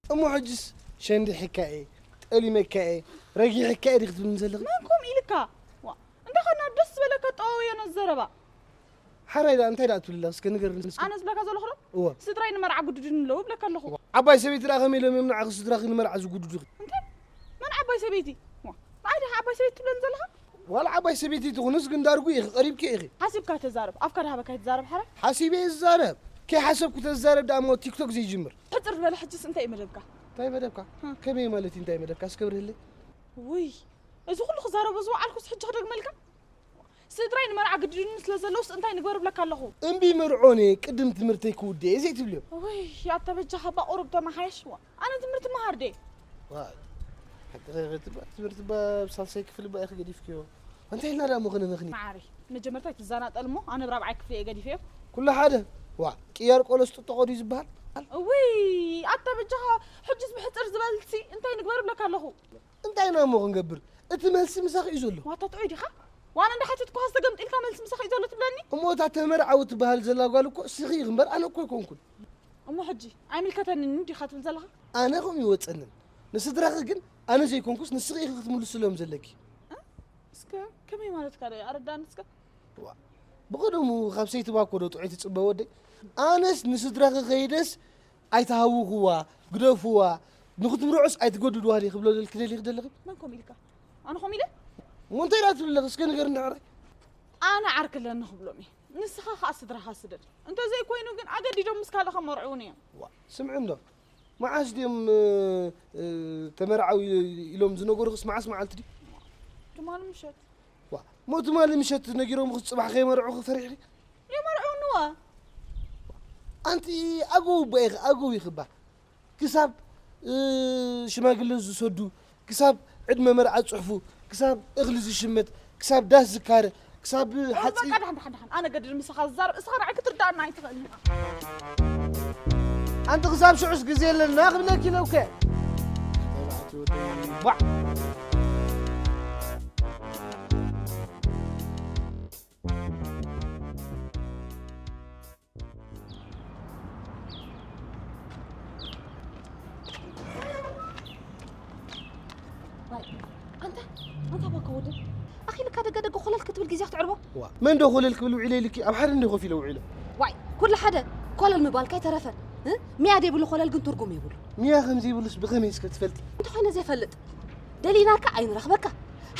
እሞ ሕጅስ ሸንዲሕካ እየ፣ ጠሊመካ እየ፣ ረጊሕካ እየ ዲኺ ትብልኒ ዘለኺ? መን ከምኡ ኢልካ? ዋ፣ እንዳ ኸና ደስ ዝበለካ ጠዋውዮ ነዚ ዘረባ። ሓራይ ደኣ እንታይ ደኣ ትብል ኣለኺ? እስከ ንገርኒ እስከ። ኣነ ዝብለካ ዘለኹ ዶ? እወ። ስድራይ ንመርዓ ጉድድን ኣለዉ እብለካ ኣለኹ። ዓባይ ሰበይቲ ደኣ ከመይ ኢሎም እዮም ንዓኺ ስድራኺ ንመርዓ ዝጉድዱኺ? እንታይ? መን ዓባይ ሰበይቲ? ዋ፣ ንዓይ ዲኻ ዓባይ ሰበይቲ ትብለኒ ዘለኻ? ዋላ ዓባይ ሰበይቲ ትኹንስ ግን ዳርጉ ኢኺ፣ ቀሪብኪ ኢኺ። ሓሲብካ ተዛረብ፣ ኣፍካ ዳሃበካ ኣይትዛረብ ሓራይ። ሓሲበ እየ ዝዛረብ። ከይሓሰብኩ ተዝዛረብ ደኣ እሞ ቲክቶክ ዘይጅምር። ሕጽር ዝበለ ሕጅስ እንታይ እዩ መደብካ? እንታይ መደብካ? እ። ከመይ ማለት እዩ እንታይ መደብካ? እስከ ብርህለይ። ውይ፣ እዚ ኩሉ ክዛረቦ ዝወዓልኩስ ሕጂ ክደግመልካ? ስድራይ ንመርዓ ግድድን ስለ ዘለውስ እንታይ ንግበር እብለካ ኣለኹ። እምቢ መርዖኒ ቅድም ትምህርተይ ክውድእ እየ ዘይትብልዮ። ውይ፣ ኣታ በጃኻ እባ ቁሩብ ተመሓየሽ። ዋ፣ ኣነ ትምህርቲ መሃር ድየ? ዋይ፣ ሓቂ ኸይትባ ትምህርቲ እባ ኣብ ሳልሳይ ክፍሊ እባ ኢኺ ገዲፍክዮ። እንታይ ኢልና ደኣ እሞ ክንመኽኒ? መዓረይ፣ መጀመርታ ኣይትዘናጠል እሞ ኣነ ኣብ ራብዓይ ክፍሊ እየ ገዲፈዮ። ኩሉ ሓደ። ዋ፣ ቅያር ቆሎ ስጥጥቖ ድዩ ዝበሃል? ውይ፣ ኣታ በጃኻ ሕጅስ ብሕጽር ዝበልሲ እንታይ ንግበር እብለካ ኣለኹ። እንታይ ኢና እሞ ክንገብር? እቲ መልሲ ምሳኺ እዩ ዘሎ። ዋታ ጥዑይ ዲኻ? ዋና እንዳሓተትኩኻ ዝተገምጢልካ መልሲ ምሳኺ እዩ ዘሎ ትብለኒ? እሞ እታ ተመርዓዊ ትበሃል ዘላ ጓል እኮ እስኺ ኢኺ እምበር ኣነ እኮ ኣይኮንኩን። እሞ ሕጂ ኣይምልከተንን ዲኻ ትብል ዘለኻ? ኣነ ከምኡ ይወጸንን። ንስድራኺ ግን ኣነ ዘይኮንኩስ ንስኺ ኢኺ ክትምልስሎም ዘለኪ። እ? እስከ ከመይ ማለትካ ዶ ኣረዳእኒ እስከ? ዋ፣ ብቐደሙ ካብ ሰይቲ ባኮ ዶ ጥዑይ ትጽበ ወደይ? ኣነስ ንስድራኺ ከይደስ ኣይትሃውኽዋ፣ ግደፍዋ፣ ንኽትምርዖስ ኣይትገድድዋ ድየ ክብሎ ደልኪ ደሊኺ ደለኺ? መን ከምኡ ኢልካ? ኣነ ከምኡ ኢለ? እሞ እንታይ ደኣ ትብሊ ኣለኺ? እስከ ንገርኒ ሕራይ። ኣነ ዓርኪ ኣለኒ ክብሎም እየ። ንስኻ ኸኣ ስድራኻ ስደድ። እንተዘይኮይኑ ግን ኣገዲዶም ምስ ካልእ ከመርዕዉኒ እዮም። ዋ፣ ስምዒ እንዶ። መዓስ ድዮም፣ እ፣ እ፣ ተመርዓዊ ኢሎም ዝነገሩኽስ መዓስ መዓልቲ ድዩ? ትማሊ ምሸት። ዋ፣ እሞ ትማሊ ምሸት ነጊሮምኺ ጽባሕ ከይመርዑኺ ፈሪሕኺ? የመርዕውንዋ። ኣንቲ ኣገው እባ ኢኺ፣ ኣገው ኢኺ እባ። ክሳብ፣ እ፣ ሽማግለ ዝሰዱ፣ ክሳብ ዕድመ መርዓ ዝጽሕፉ፣ ክሳብ እኽሊ ዝሽመት፣ ክሳብ ዳስ ዝካረ፣ ክሳብ ሓጺ በቃ፣ ደሓን፣ ደሓን፣ ደሓን። ኣነ ገድል ምሳኻ ዝዛረብ፣ እስኻ ንዓይ ክትርዳእና ኣይትኽእልን ኢኻ። ኣንቲ ክሳብ ሽዑስ ግዜ ኣለና ክብለኪ ኢለ እኮ። ዋዕ። ዋይ፣ ኣንታ፣ ኣንታ ባኮ ወደይ። ኣኺልካ ደገ ደገ ኮለል ክትብል ግዜ ክትዕርቦ? ዋ፣ መን ዶ ኮለል ክብል ውዒለ ኢልኪ? ኣብ ሓደ እንደ ኮፍ ኢለ ውዒለ። ዋይ፣ ኩሉ ሓደ ኮለል ምባልካ ኣይተረፈን። እ? ሚያ ዘይብሉ ኮለል ግን ትርጉም የብሉ። ሚያ ከም ዘይብሉስ ብኸመይ እስከ ትፈልጢ? እንተኾይነ ዘይፈልጥ። ደሊናካ ኣይንረኽበካ።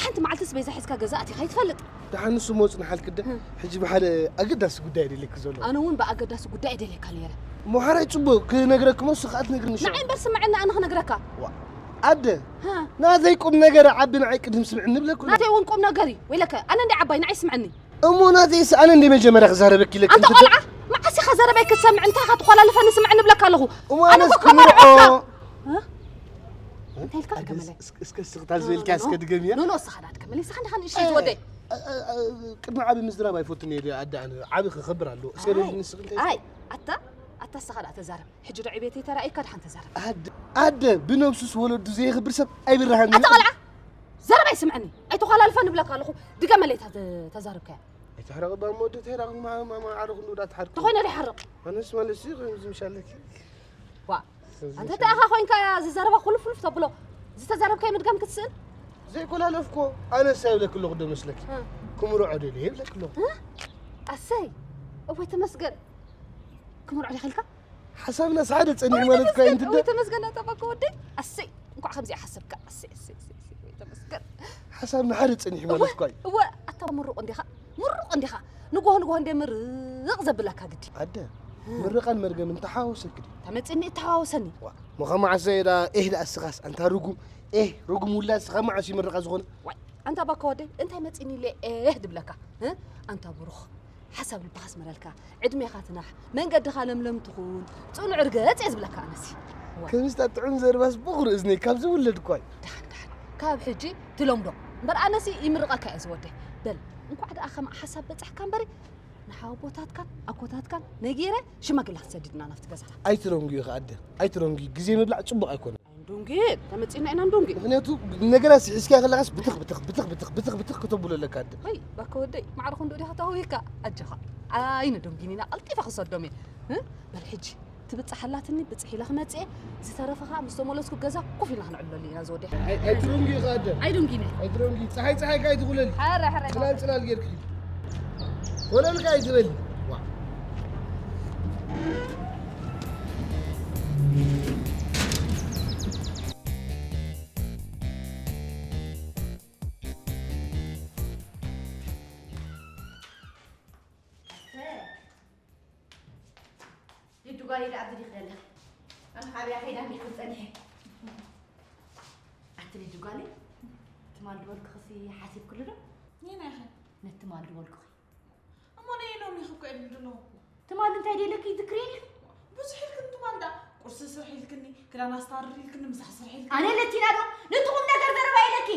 ሓንቲ መዓልትስ በይዛ ሒዝካ ገዛ ኣቲኻ ኣይትፈልጥ። ደሓን ንሱ ሞጽ ንሓልክደ። እ። ሕጂ ብሓደ ኣገዳሲ ጉዳይ ደልየኪ ዘሎ። ኣነ እውን ብኣገዳሲ ጉዳይ ደልየካ ነይረ። እሞ ሓራይ ጽቡቕ ክነግረኪ እሞ ንሱ ከኣ ትነግርኒ ሽዑ። ንዓይ እምበር ስምዐኒ ኣነ ክነግረካ። ዋ፣ ኣደ፣ ሃ። ናተይ ቁም ነገር ዓቢ ንዓይ ቅድም ስምዕኒ እብለኪ ኣለኹ። ናተይ እውን ቁም ነገር እዩ። ወይለከ፣ ኣነ እንደ ዓባይ ንዓይ ስምዐኒ። እሞ ናተይስ ኣነ እንደ መጀመርያ ክዛረበኪ ኢለኪ ኣንተ እንተ ቆልዓ፣ መዓስ ኢኻ ዘረበይ ክትሰምዕ? እንታይ ኢኻ ትኾላልፈኒ? ስምዐኒ እብለካ ኣለኹ። እሞ ኣነ ኣነስ እኮ ክምርዖ። ከመርዖካ። ሃ? እንታይ ኢልካ ኣደስ፣ ከመለይ? እስከ፣ እስከ ስኽታ ዝበልኪያ እስከ ድገምያ። ኖ፣ ኖ፣ እስኻ ዳ ትከመለይ? እስኻ እንዲኻ ንእሽተይ ዝወደይ። እ፣ እ፣ እ፣ ቅድሚ ዓቢ ምዝራብ ኣይፈቱን እየ ኣደ ኣነ። ዓቢ ክኸብር ኣለዎ። እስከ ኣይ፣ ደልኒ ንስኺ እንታይ ኣይ፣ ኣታ፣ ኣታ እስኻ ዳ ተዛረብ። ሕጂ ዶ ዕቤተይ ተራእይካ ድሓን ተዛረብ። ኣደ፣ ኣደ፣ ብነብሱስ ወለዱ ዘየኽብር ሰብ ኣይብርሃን ኣታ እዩ። ቆልዓ፣ ዘረባ ይስምዐኒ። ኣይተዃላልፈን እብለካ ኣለኹ። ድገመለይ እታ ተ-፣ ተዛረብካያ። ኣይትሕረቕ እባ እሞ ወዲ ተይራቕ ማ-፣ ማ-፣ ማ-፣ ዓረኹ እንዶ ዳ ትሓርቅ። ተኾይነ ዶ ይሓርቕ? ኣነስ ማለት ሲ፣ ከምዚ ምሽ ኣለኪ። ዋ፣ ከምዚ ኣንተ ምሽ እንታይ ኣለኪ። ኢኻ ኮይንካ እዚ ዘረባ ኩልፍ ኩልፍ ተብሎ? ዝተዛረብካዮ ምድጋም ክትስእን? ዘይኮላለፍኮ፣ ኣነስ ኣይብለኪ ኣለኹ ዶ መስለኪ? እ። ክምርዖ ደልየ ይብለኪ ኣለኹ። እ? ኣሰይ፣ እወ ተመስገን። ክምርዖ ደኺልካ? ሓሳብናስ ሓደ ጸኒሑ ወይ ማለት እኮ ተመስገን፣ ኣይንትደ? ወይ ተመስገን ኣታ ባኮ ወደይ። ኣሰይ፣ እንኳዕ ከምዚኣ ሓሰብካ። ኣሰይ፣ ኣሰይ፣ ኣሰይ፣ ኣሰይ፣ ወይ ተመስገን። ሓሳብና ሓደ ጸኒሑ እወ፣ ማለት እኮ እዩ። እወ፣ ኣታ ምሩቕ እንዲኻ፣ ምሩቕ እንዲኻ። ንጎሆ ንጎሆ እንደ ምርቕ ዘብለካ ግዲ። ኣደ፣ እ። ምርቓን መርገምን ተሓዋወሰኪ ድዩ? ተመጺኒ እተሓዋወሰኒ። ዋ፣ ሞ ከመዓሰ እየ ደኣ፣ ኤህ ደኣ እስኻስ፣ ኣንታ ርጉም፣ ኤህ፣ ርጉም ውላድ፣ እስኻ መዓስ እዩ ምርቓ ዝኾነ? ዋይ፣ ኣንታ ባኮ ወደይ፣ እንታይ መጺኒ ኢለ ኤህ ድብለካ? እ? ኣንታ ብሩኽ፣ ሓሳብ ልብኻ ኣስመረልካ፣ ዕድሜኻ ትናሕ፣ መንገድኻ ለምለም ትኹን፣ ጽኑዕ ርገጽ እየ ዝብለካ ኣነሲ። እዋ። ከምዚታት ጥዑም ዘረባስ ብቑር እዝነይ ካብ ዝውለድ እኳ እዩ። ደሓን፣ ደሓን። ካብ ሕጂ ትለምዶ። እምበር ኣነሲ ይምርቐካ እየ ዝወደይ። በል፣ እንኳዕ ደኣ ከም ሓሳብ በጻሕካ እምበሪ፣ ንሓወቦታትካን ኣኮታትካን ነጊረ ሽማግለ ክትሰድድ ኢና ናብቲ ገዛና። ኣይትደንጉ ኢኻ ኣደ፣ ኣይትደንጉ። ግዜ ምብላዕ ጽቡቕ ኣይኮነን። ኣይንዱንጊ፣ ተመጺና ኢና ንዱንጊ። ምኽንያቱ ነገራት ሒዝካዮ ከለኻስ ብትኽ፣ ብትኽ፣ ብትኽ፣ ብትኽ፣ ብትኽ፣ ብትኽ ከተብሎ ኣለካ ኣደ። ወይ፣ ባኮ ወደይ፣ ማዕረ ክንዱ ዲኻ ተህዊካ? ኣጆኻ። ኣይንዱንጊን ኢና፣ ቀልጢፈ ክሰዶም እየ። እ? በል ሕጂ፣ ትብጽሕ ኣላትኒ፣ ብጽሕ ኢለ ክመጽእ እየ። ዝተረፈ ኸኣ ምስ ተመለስኩ ገዛ ኮፍ ኢልና ክንዕለሉ ኢና ዝወዲ። ኣይ-፣ ኣይትደንጊ ኸኣ ኣደ። ኣይደንጊነ። ኣይትደንጊ። ጸሓይ ጸሓይካ ኣይትኹለሊ። ሕራይ፣ ሕራይ ጽላል ማለት። ጽላል ጌርኪ። ኮለልካ ኣይትበሊ። ዋ። ሊዱ ጓለይ ደኣ ኣብዚ ዲኺ ዘለኺ? ኣነ ሓቢኣ ከይዳ እንዲኺ ጸኒሐ። ኣቲ ሊዱ ጓለይ፣ ትማል ድበልኩኺሲ ሓሲብክሉ ዶ? ኒና ኢኺ። ነቲ ትማል ድበልኩኺ። እሞ ነየሎም ኢኺ እኮ ኢሉ ድሎ። ትማል እንታይ ደለኪ ይዝክርየኒ? ብዙሕ ኢልክኒ ትማል ደኣ። ቁርሲ ስርሒ ኢልክኒ፣ ክዳን ኣስታርሪ ኢልክኒ፣ ምሳሕ ስርሒ ኢልክኒ። ኣነ ለቲና ዶ? ነቲ ቁም ነገር ዘረባ ኢለኪ።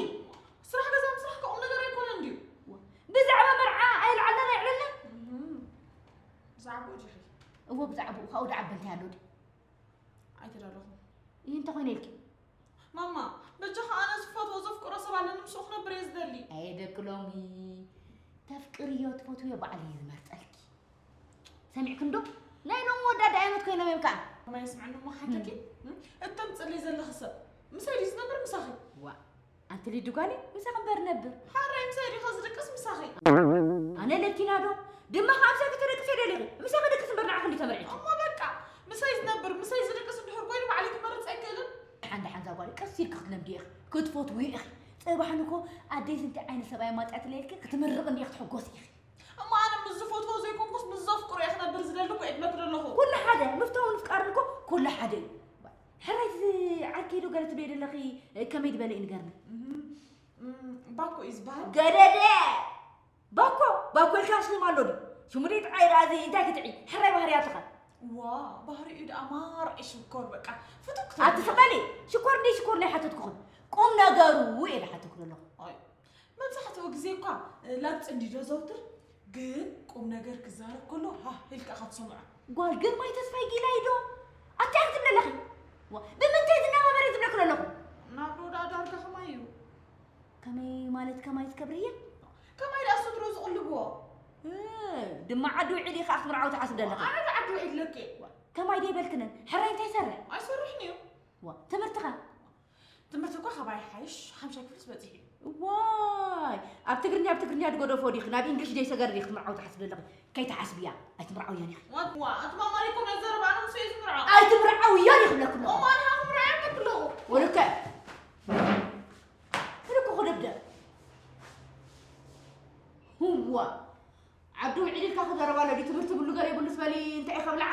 ስራሕ ገዛ ምስራሕ ከ ቁም ነገር ኣይኮነን ድዩ? ብዛዕባ መርዓ ኣይልዓልና ኣይዕለልና? እም፣ ብዛዕባኡ ዲኺ? እወ፣ ብዛዕባኡ። ካብኡ ደኣ በል እንታይ ኣሎ ድዩ? ኣይተዳለኹን። ይህ እንታይ ኮይነ ኢልኪ? ማማ፣ በጃኻ ኣነ ዝፈትዎ ዘፍቅሮ ሰብ ኣለኒ፣ ምስኡ ክነብር እየ ዝደሊ። ኣየ ደቂ ሎሚ፣ ተፍቅርዮ ትፈትውዮ ባዕሉ እዩ ዝመርጸልኪ። ሰሚዕክን ዶ? ናይ ሎሚ ወዳት ዳያኖት ኮይኖም እዮም ከኣ። ማማ የስምዕኒ እሞ ሓተኪ፣ እም? እም? እተምጽእለይ ዘለኺ ሰብ ምሳይ ድዩ ዝነብር ምሳኺ? ዋእ፣ ኣንቲ ሊዱ ጓለይ፣ ምሳኺ እምበር ነብር። ሓራይ ምሳይ ዲኻ ዝድቅስ ምሳኺ? ኣነ ለቲና ዶ? ድማ ካብ ምሳኺ ተደቅስ እየ ደሊኺ። ምሳኺ ድቅስ እምበር ንዓኺ እንዲ ተመርዒኺ። እሞ በቃ፣ ምሳይ ዝነብር፣ ምሳይ ዝድቅስ እንድሕር ኮይኑ ባዕለይ ክመርጽ ኣይክእልን? ደሓን ደሓን እዛ ጓለይ፣ ቀስ ኢልኪ ክትለምድዮ ኢኺ። ክትፈትውዮ ኢኺ። ጽባሕ ንግሆ ኣደይ ዝንታይ ዓይነት ሰብኣይ ኣማጺኣትለይ ኢልኪ ክትምርቕኒ ኢኺ፣ ክትሕጎሲ ኢኺ። እሞ ኣነ ምስ ዝፈትዎ ዘይኮንኩስ ምስ ዘፍቅሮ እየ ክነብር ዝደሊ እኮ እየ ዝብለኪ ዘለኹ። ኩሉ ሓደ፣ ምፍታውን ምፍቃርን እኮ ኩሉ ሓደ እዩ። ሕራይ እቲ ዓርከይ ዶ ገለ ትብልዮ ዘለኺ ከመይ ዝበለ እዩ ንገርኒ? እም፣ እም፣ ባኮ እዩ ዝበሃል። ገደደ! ባኮ? ባኮ ኢልካ ስም ኣሎ ድዩ? ሽሙ ደይጥዓይ ደኣ እዚ እንታይ ክትዒ? ሕራይ ባህርያትኻ። ዋ፣ ባህሪኡ ደኣ ማርዒ ሽኮር በቃ ፍቱክ ኣቲ ተብሎ። ስቕ በሊ! ሽኮር እንደ ሽኮር ናይ ሓተትኩኽን። ቁም ነገሩ እየ ዝሓተኩ ዘለኹ። ኣይ፣ መብዛሕትኡ ግዜ እኳ ላብ ጽምዲ ዶ ዘውትር፣ ግን ቁም ነገር ክዛረብ ከሎ ሃህ ኢልካ ኢኻ ትሰምዖ። ጓል ግርማይ ተስፋይ ጊላይ ዶ? ኣቲ ኣክቲ ኣለኺ? ዋ፣ ብምንታይ ዝናባበረ ዝብለኪ ዘለኹ? ናብሮ ደኣ ዳርጋ ከማይ እዩ። ከመይ ማለት ከማይ ትከብርየ? ከማይ ደኣ ስድሮ ዝቕልብዎ። እ፣ ድማ ዓዲ ውዒል ኢኻ ክትምርዓው ትሓስብ ዘለኺ? ኣነ ዶ ዓዲ ውዒል ለኪ? ዋ፣ ከማይ ደይበልክንን? ሕራይ እንታይ ይሰርሕ? ኣይሰርሕን እዩ። ዋ፣ ትምህርትኻ? ትምህርቲ እኳ ካባይ ሓይሽ ሓምሻይ ክፍልስ በጺሑ እዩ። ዋይ፣ ኣብ ትግርኛ፣ ኣብ ትግርኛ ድገደፎ ዲኺ? ናብ እንግሊሽ ደይሰገረ ዲኺ ክትምርዓው ትሓስቢ ዘለኺ? ከይትሓስብያ፣ ኣይትምርዓውያን ኢኺ። ዋ፣ ዋ፣ ኣቲ ማማ ሪኮ ናይ ዘረባ ኣነ ምስ እዩ ዝምርዓ? ኣይትምርዓውያን ኢኺ ብለኪ ኣለኹ። ኦ፣ ኣነ ክምርዓ የብለኹ። ወልከ፣ ወልከ ክደብደ። ህዋ፣ ዓዲ ውዒል ኢልካ ክዛረብ ኣሎ ድዩ? ትምህርቲ ብሉ ገለ የብሉ ዝበሊ እንታይ እዩ ከብልዓ?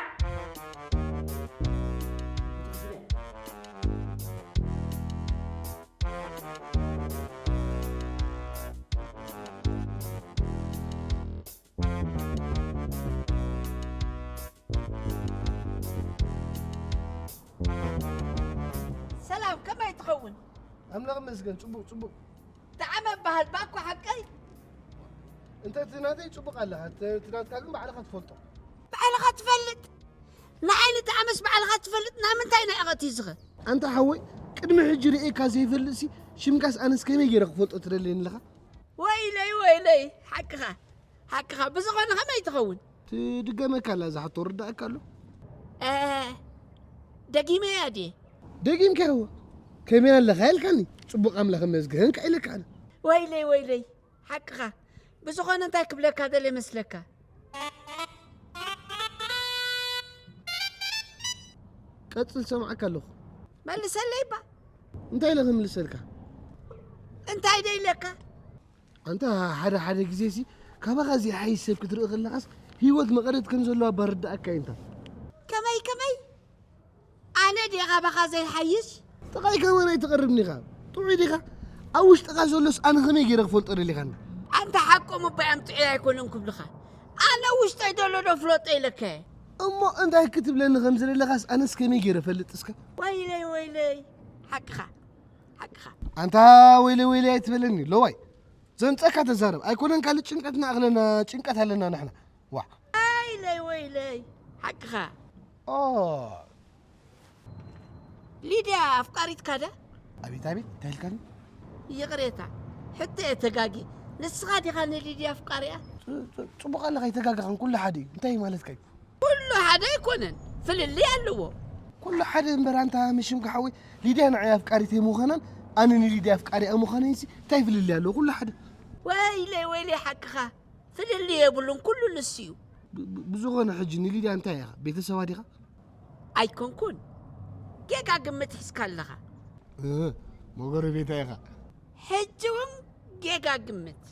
ሰላም፣ ከመይ ትኸውን? ኣምላኽ ይመስገን፣ ጽቡቕ፣ ጽቡቕ። ደሓን በሃል፣ ባኮ ሓቀይ? እንተ እቲ ናተይ ጽቡቕ ኣለኻ፣ እቲ፣ እቲ ናትካ ግን ባዕልኻ ትፈልጦ። ባዕልኻ ትፈልጥ? ንዓይ ንጠዓመስ ባዕልኻ ትፈልጥ? ናይ ምንታይ ናይ ኣቐት እዩ ዝኸ? ኣንታ ሓወይ፣ ቅድሚ ሕጂ ርእየካ ዘይፈልጥሲ፣ ሽምካስ ኣነስ ከመይ ገይረ ክፈልጦ ትደልየኒ ኣለኻ? ወይለይ፣ ወይለይ፣ ሓቅኻ፣ ሓቅኻ። ብዝኾነ ከመይ ትኸውን? ትድገመካ ኣላ እዛ ሕቶ፣ ርዳእካ ኣሎ? እ፣ ደጊመያ ድየ? ደጊምካዮ? ከመይ ኣለኻ ኢልካኒ? ጽቡቕ ኣምላኽ ይመስገን ከ ኢለካ ኣነ። ወይለይ፣ ወይለይ፣ ሓቅኻ። ብዝኾነ እንታይ ክብለካ ደልየ መስለካ? ቀጽል፣ ሰምዓካ ኣለኹ። መልሰለይ እባ። እንታይ ኢለ ክምልሰልካ? እንታይ ደ ኢለካ? ኣንታ ሓደ ሓደ ግዜሲ ካባኻ ዘይሓይሽ ሰብ ክትርኢ ከለኻስ ህይወት መቐረት ከም ዘለዋ እባ ርዳእካ እዩ እንታ። ከመይ ከመይ? ኣነ ድየ ካባኻ ዘይሓይሽ? ጥቓይ ከማን ኣይትቐርብን ኢኻ። ጥዑይ ዲኻ? ኣብ ውሽጥኻ ዘሎስ ኣነ ከመይ ገይረ ክፈልጦ ደሊኻኒ? ኣንታ ሓቆም እባ እዮም ጥዑይ ኣይኮኑን ክብልኻ። ኣነ ውሽጠይ ዘሎ ዶ ፍለጦ ኢለካ እየ። እሞ እንታይ ክትብለኒ ከም ዝደለኻስ ኣነስ ከመይ ገይረ እፈልጥ እስከ? ወይለይ ወይለይ። ሓቅኻ። ሓቅኻ። ኣንታ ወይለይ ወይለይ ኣይትበለኒ ሎዋይ። ዘምጸካ ተዛረብ። ኣይኮነን ካልእ ጭንቀት ንኣኽለና፣ ጭንቀት ኣለና ንሕና። ዋዕ። ወይለይ ወይለይ። ሓቅኻ። ኦ። ሊድያ ኣፍቃሪትካ ዳ? ኣቤት ኣቤት፣ እንታይ ኢልካኒ? ይቕሬታ፣ ሕቶ እየ ተጋጊ። ንስኻ ዲኻ ንሊድያ ኣፍቃሪኣ? ጽ-፣ ጽ-፣ ጽቡቕ ኣለኻ፣ ኣይተጋገኻን፣ ኩሉ ሓደ እዩ። እንታይ ማለትካ እዩ? ኩሉ ሓደ ኣይኮነን። ፍልልይ ኣለዎ። ኩሉ ሓደ እምበር ኣንታ መሽም ክሓወይ፣ ሊድያ ንዓይ ኣፍቃሪተይ ምዃናን ኣነ ንሊድያ ኣፍቃሪኣ ምዃነይሲ እንታይ ፍልልይ ኣለዎ? ኩሉ ሓደ። ወይለይ ወይለይ፣ ሓቅኻ፣ ፍልልይ የብሉን፣ ኩሉ ንሱ እዩ። ብ- ብ- ብዝኾነ ሕጂ ንሊድያ እንታይ ኢኻ? ቤተሰባ ዲኻ? ኣይኮንኩን፣ ጌጋ ግምት ሒዝካ ኣለኻ። እ፣ መጎረቤታ ኢኻ። ሕጂ እውን ጌጋ ግምት።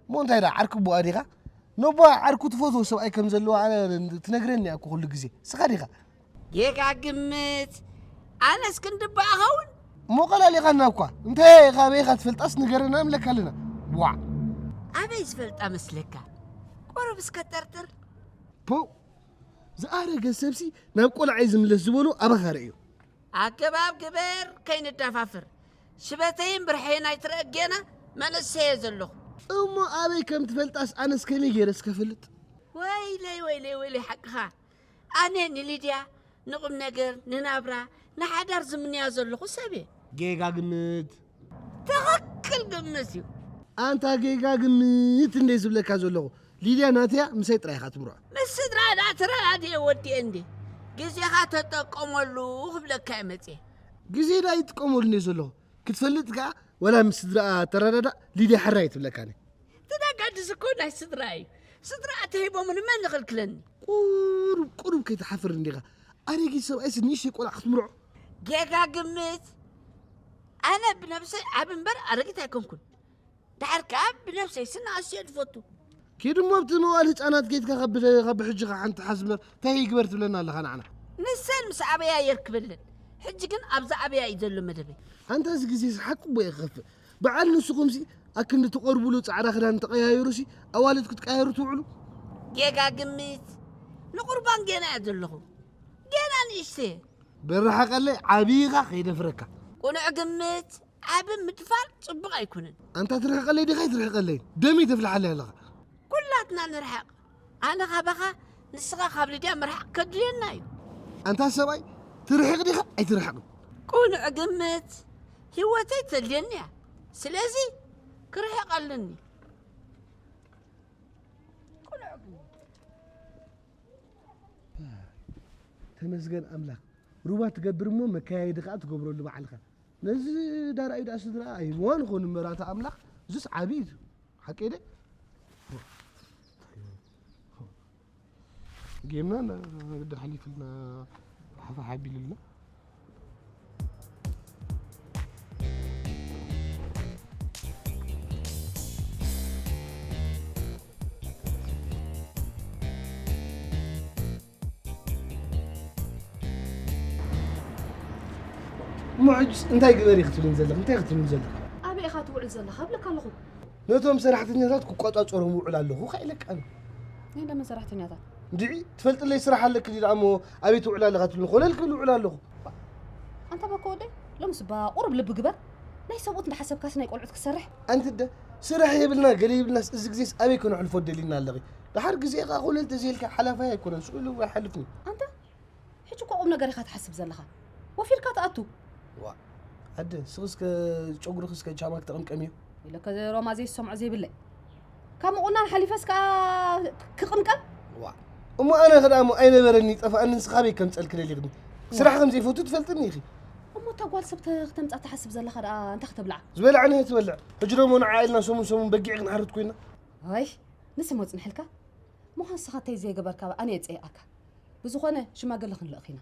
እሞ እንታይ ዳ ዓርኪ ኣቦኣ ዲኻ? ነቦ ዓርኩ ትፈትዎ ሰብኣይ ከም ዘለዎ ኣነ ትነግረኒ እያ እኮ ኩሉ ግዜ። ስኻ ዲኻ? ጌጋ ግምት። ኣነስ ክንድባ እኸውን? እሞ ቀላሊኻና እኳ። እንታይ ኢኻ ኣበይ ኢኻ ትፈልጣስ ንገረና ንብለካ ኣለና። ዋዕ። ኣበይ ዝፈልጣ መስለካ? ቁሩብ እስከ ጠርጥር። ፖው። ዝኣረገ ሰብሲ ናብ ቆልዓይ ዝምለስ ዝበሎ ኣባኻ ርእዮ። ኣገባብ ግበር፣ ከይንደፋፍር። ሽበተይን ብርሐይን ኣይትረአ ጌና መንእሰየ ዘለኹ። እሞ ኣበይ ከም ትፈልጣስ ኣነስ ከመይ ገይረ እስከ ፈልጥ? ወይለይ ወይለይ ወይለይ፣ ሓቅኻ። ኣነ ንሊድያ ንቁም ነገር፣ ንናብራ፣ ንሓዳር ዝምንያ ዘለኹ ሰብ እየ። ጌጋ ግምት። ትኽክል ግምት እዩ። ኣንታ ጌጋ ግምት እንደ ዝብለካ ዘለኹ። ሊድያ ናተያ ምሳይ ጥራይ ኢኻ ትምርዖ። ምስ ስድራ ዳ ተረዳድየ ወዲኤ እንዴ? ግዜኻ ተጠቀመሉ ክብለካ እየ መፅየ። ግዜ ዳ ይጥቀመሉ እንደ ዘለኹ። ክትፈልጥ ከኣ ወላ ምስ ስድራ ተረዳዳ ሊድያ ሕራይ ትብለካ ነ። እቲ ዘጋድስ እኮ ናይ ስድራ እዩ። ስድራ ተሂቦምኒ መን ይኽልክለኒ? ቁሩብ ቁሩብ ከይትሓፍር እንዲኻ። ኣረጊት ሰብኣይስ ንእሽተይ ቆልዓ ክትምርዖ? ጌጋ ግምት። ኣነ ብነብሰይ ዓብ እምበር ኣረጊት ኣይኮንኩን። ድሓር ከኣ ብነብሰይ ስንኣስ እየ ዝፈቱ። ኪድ እሞ ኣብቲ መዋል ህፃናት ጌትካ ካብ ብ- ካብ ብሕጂ ኸዓ ሓንቲ ሓስብ እምበር እንታይ ይግበር ትብለና ኣለኻ ንዓና? ንሰን ምስ ኣበያ የርክበለን። ሕጂ ግን ኣብዛ ኣበያ እዩ ዘሎ መደበይ። ኣንታ እዚ ግዜ ሓቂ እቦ እየ ክኸፍእ። በዓል ንስኹምሲ ኣክንዲ ትቐርቡሉ ፃዕዳ ክዳን ተቐያይሩሲ ኣዋልድ ክትቀያየሩ ትውዕሉ? ጌጋ ግምት። ንቁርባን ጌና እየ ዘለኹ። ጌና ንእሽተየ። በረሓቀለይ ዓብይኻ ከይደፍረካ። ቁኑዕ ግምት። ዓብ ምድፋር ፅቡቕ ኣይኮነን። ኣንታ ትርሕቀለይ ዲኻ ኣይትርሕቀለይ? ደመይ ተፍልሓለይ ኣለኻ። ኩላትና ንርሓቕ። ኣነ ካባኻ፣ ንስኻ ካብ ሊድያ ምርሓቕ ከድልየና እዩ። ኣንታ ሰብኣይ ትርሕቕ ዲኻ ኣይትርሕቕን? ቁኑዕ ግምት። ህይወተይ ተድልየኒ እያ። ስለዚ ክርሕቕ ኣለኒ። ቁኑዕ ግምት። ተመስገን ኣምላኽ። ሩባ ትገብር እሞ መከያየዲ ኸዓ ትገብረሉ ባዕልኻ። ነዚ ዳርኣዩ ደኣ ስድራ ኣይህብዋን ኾኑ እምበር ኣታ ኣምላኽ፣ እዙስ ዓብዪ እዩ። ሓቀይ ደ? ጌምና ና-፣ ግዲ ሓሊፍልና፣ ሓፋሕ ኣቢሉልና። እሞ ሕጅስ እንታይ ግበሪ ክትብልን ዘለኺ? እንታይ ክትብልን ዘለኺ? ኣበይ ኢኻ ትውዕል ዘለኻ እብለካ ኣለኹ። ነቶም ሰራሕተኛታት ክቆጻጸሮም ውዕል ኣለኹ ከ ኢለካ ኣሎ። ናይ ደመ ሰራሕተኛታት? እንድዒ ትፈልጥለይ ስራሕ ኣለኪ ድዩ ደኣ እሞ ኣበይ ትውዕል ኣለኻ ትብልኒ? ኮለል ክብል ውዕል ኣለኹ። ኣንታ በኮ ወደይ፣ ሎምስ እባ ቁሩብ ልቢ ግበር። ናይ ሰብኡት እንዳሓሰብካስ ናይ ቆልዑት ክሰርሕ? ኣንቲ ደ ስራሕ የብልና ገለ የብልናስ እዚ ግዜስ ኣበይ ከነሕልፎ ደሊና ኣለኺ? ደሓር ግዜ ኸኣ ኮለል ተዘይልካ ሓላፋይ ኣይኮነን፣ ስቕ ኢሉ ኣይሓልፍን እዩ። ኣንታ ሕጂ እኮ ቁም ነገር ኢኻ ትሓስብ ዘለኻ። ወፊርካ ትኣቱ። ዋ ኣደ ስኺ እስከ ጨጉርኺ እስከ ቻማ ክተቐምቀምዮ። ኢለከ ሮማ ዘይሰምዖ ዘይብለይ። ካብ ምቑናን ሓሊፈስ ከኣ ክቕምቀም? ዋ እሞ ኣነ ኸ ደኣ እሞ ኣይነበረኒ ጠፋኣኒ ንስኻ ኣበይ ከምጸልኪ ደሊኽኒ? ስራሕ ከም ዘይፈቱ ትፈልጥኒ ኢኺ። እሞ እታ ጓል ሰብ ተ- ክተምጻ ትሓስብ ዘለኻ ደኣ እንታይ ክተብልዓ? ዝበላዕናዮ ትበልዕ። ሕጂ ደሞ ንዓ ኢልና ሰሙን ሰሙን በጊዕ ክንሓርድ ኮይና። ኣይ ንስም ወጽንሕልካ። ምዃን ንስኻ እንታይ ዘይገበርካ ኣነ የጸይኣካ። ብዝኾነ ሽማግለ ክንልእኽ ኢና።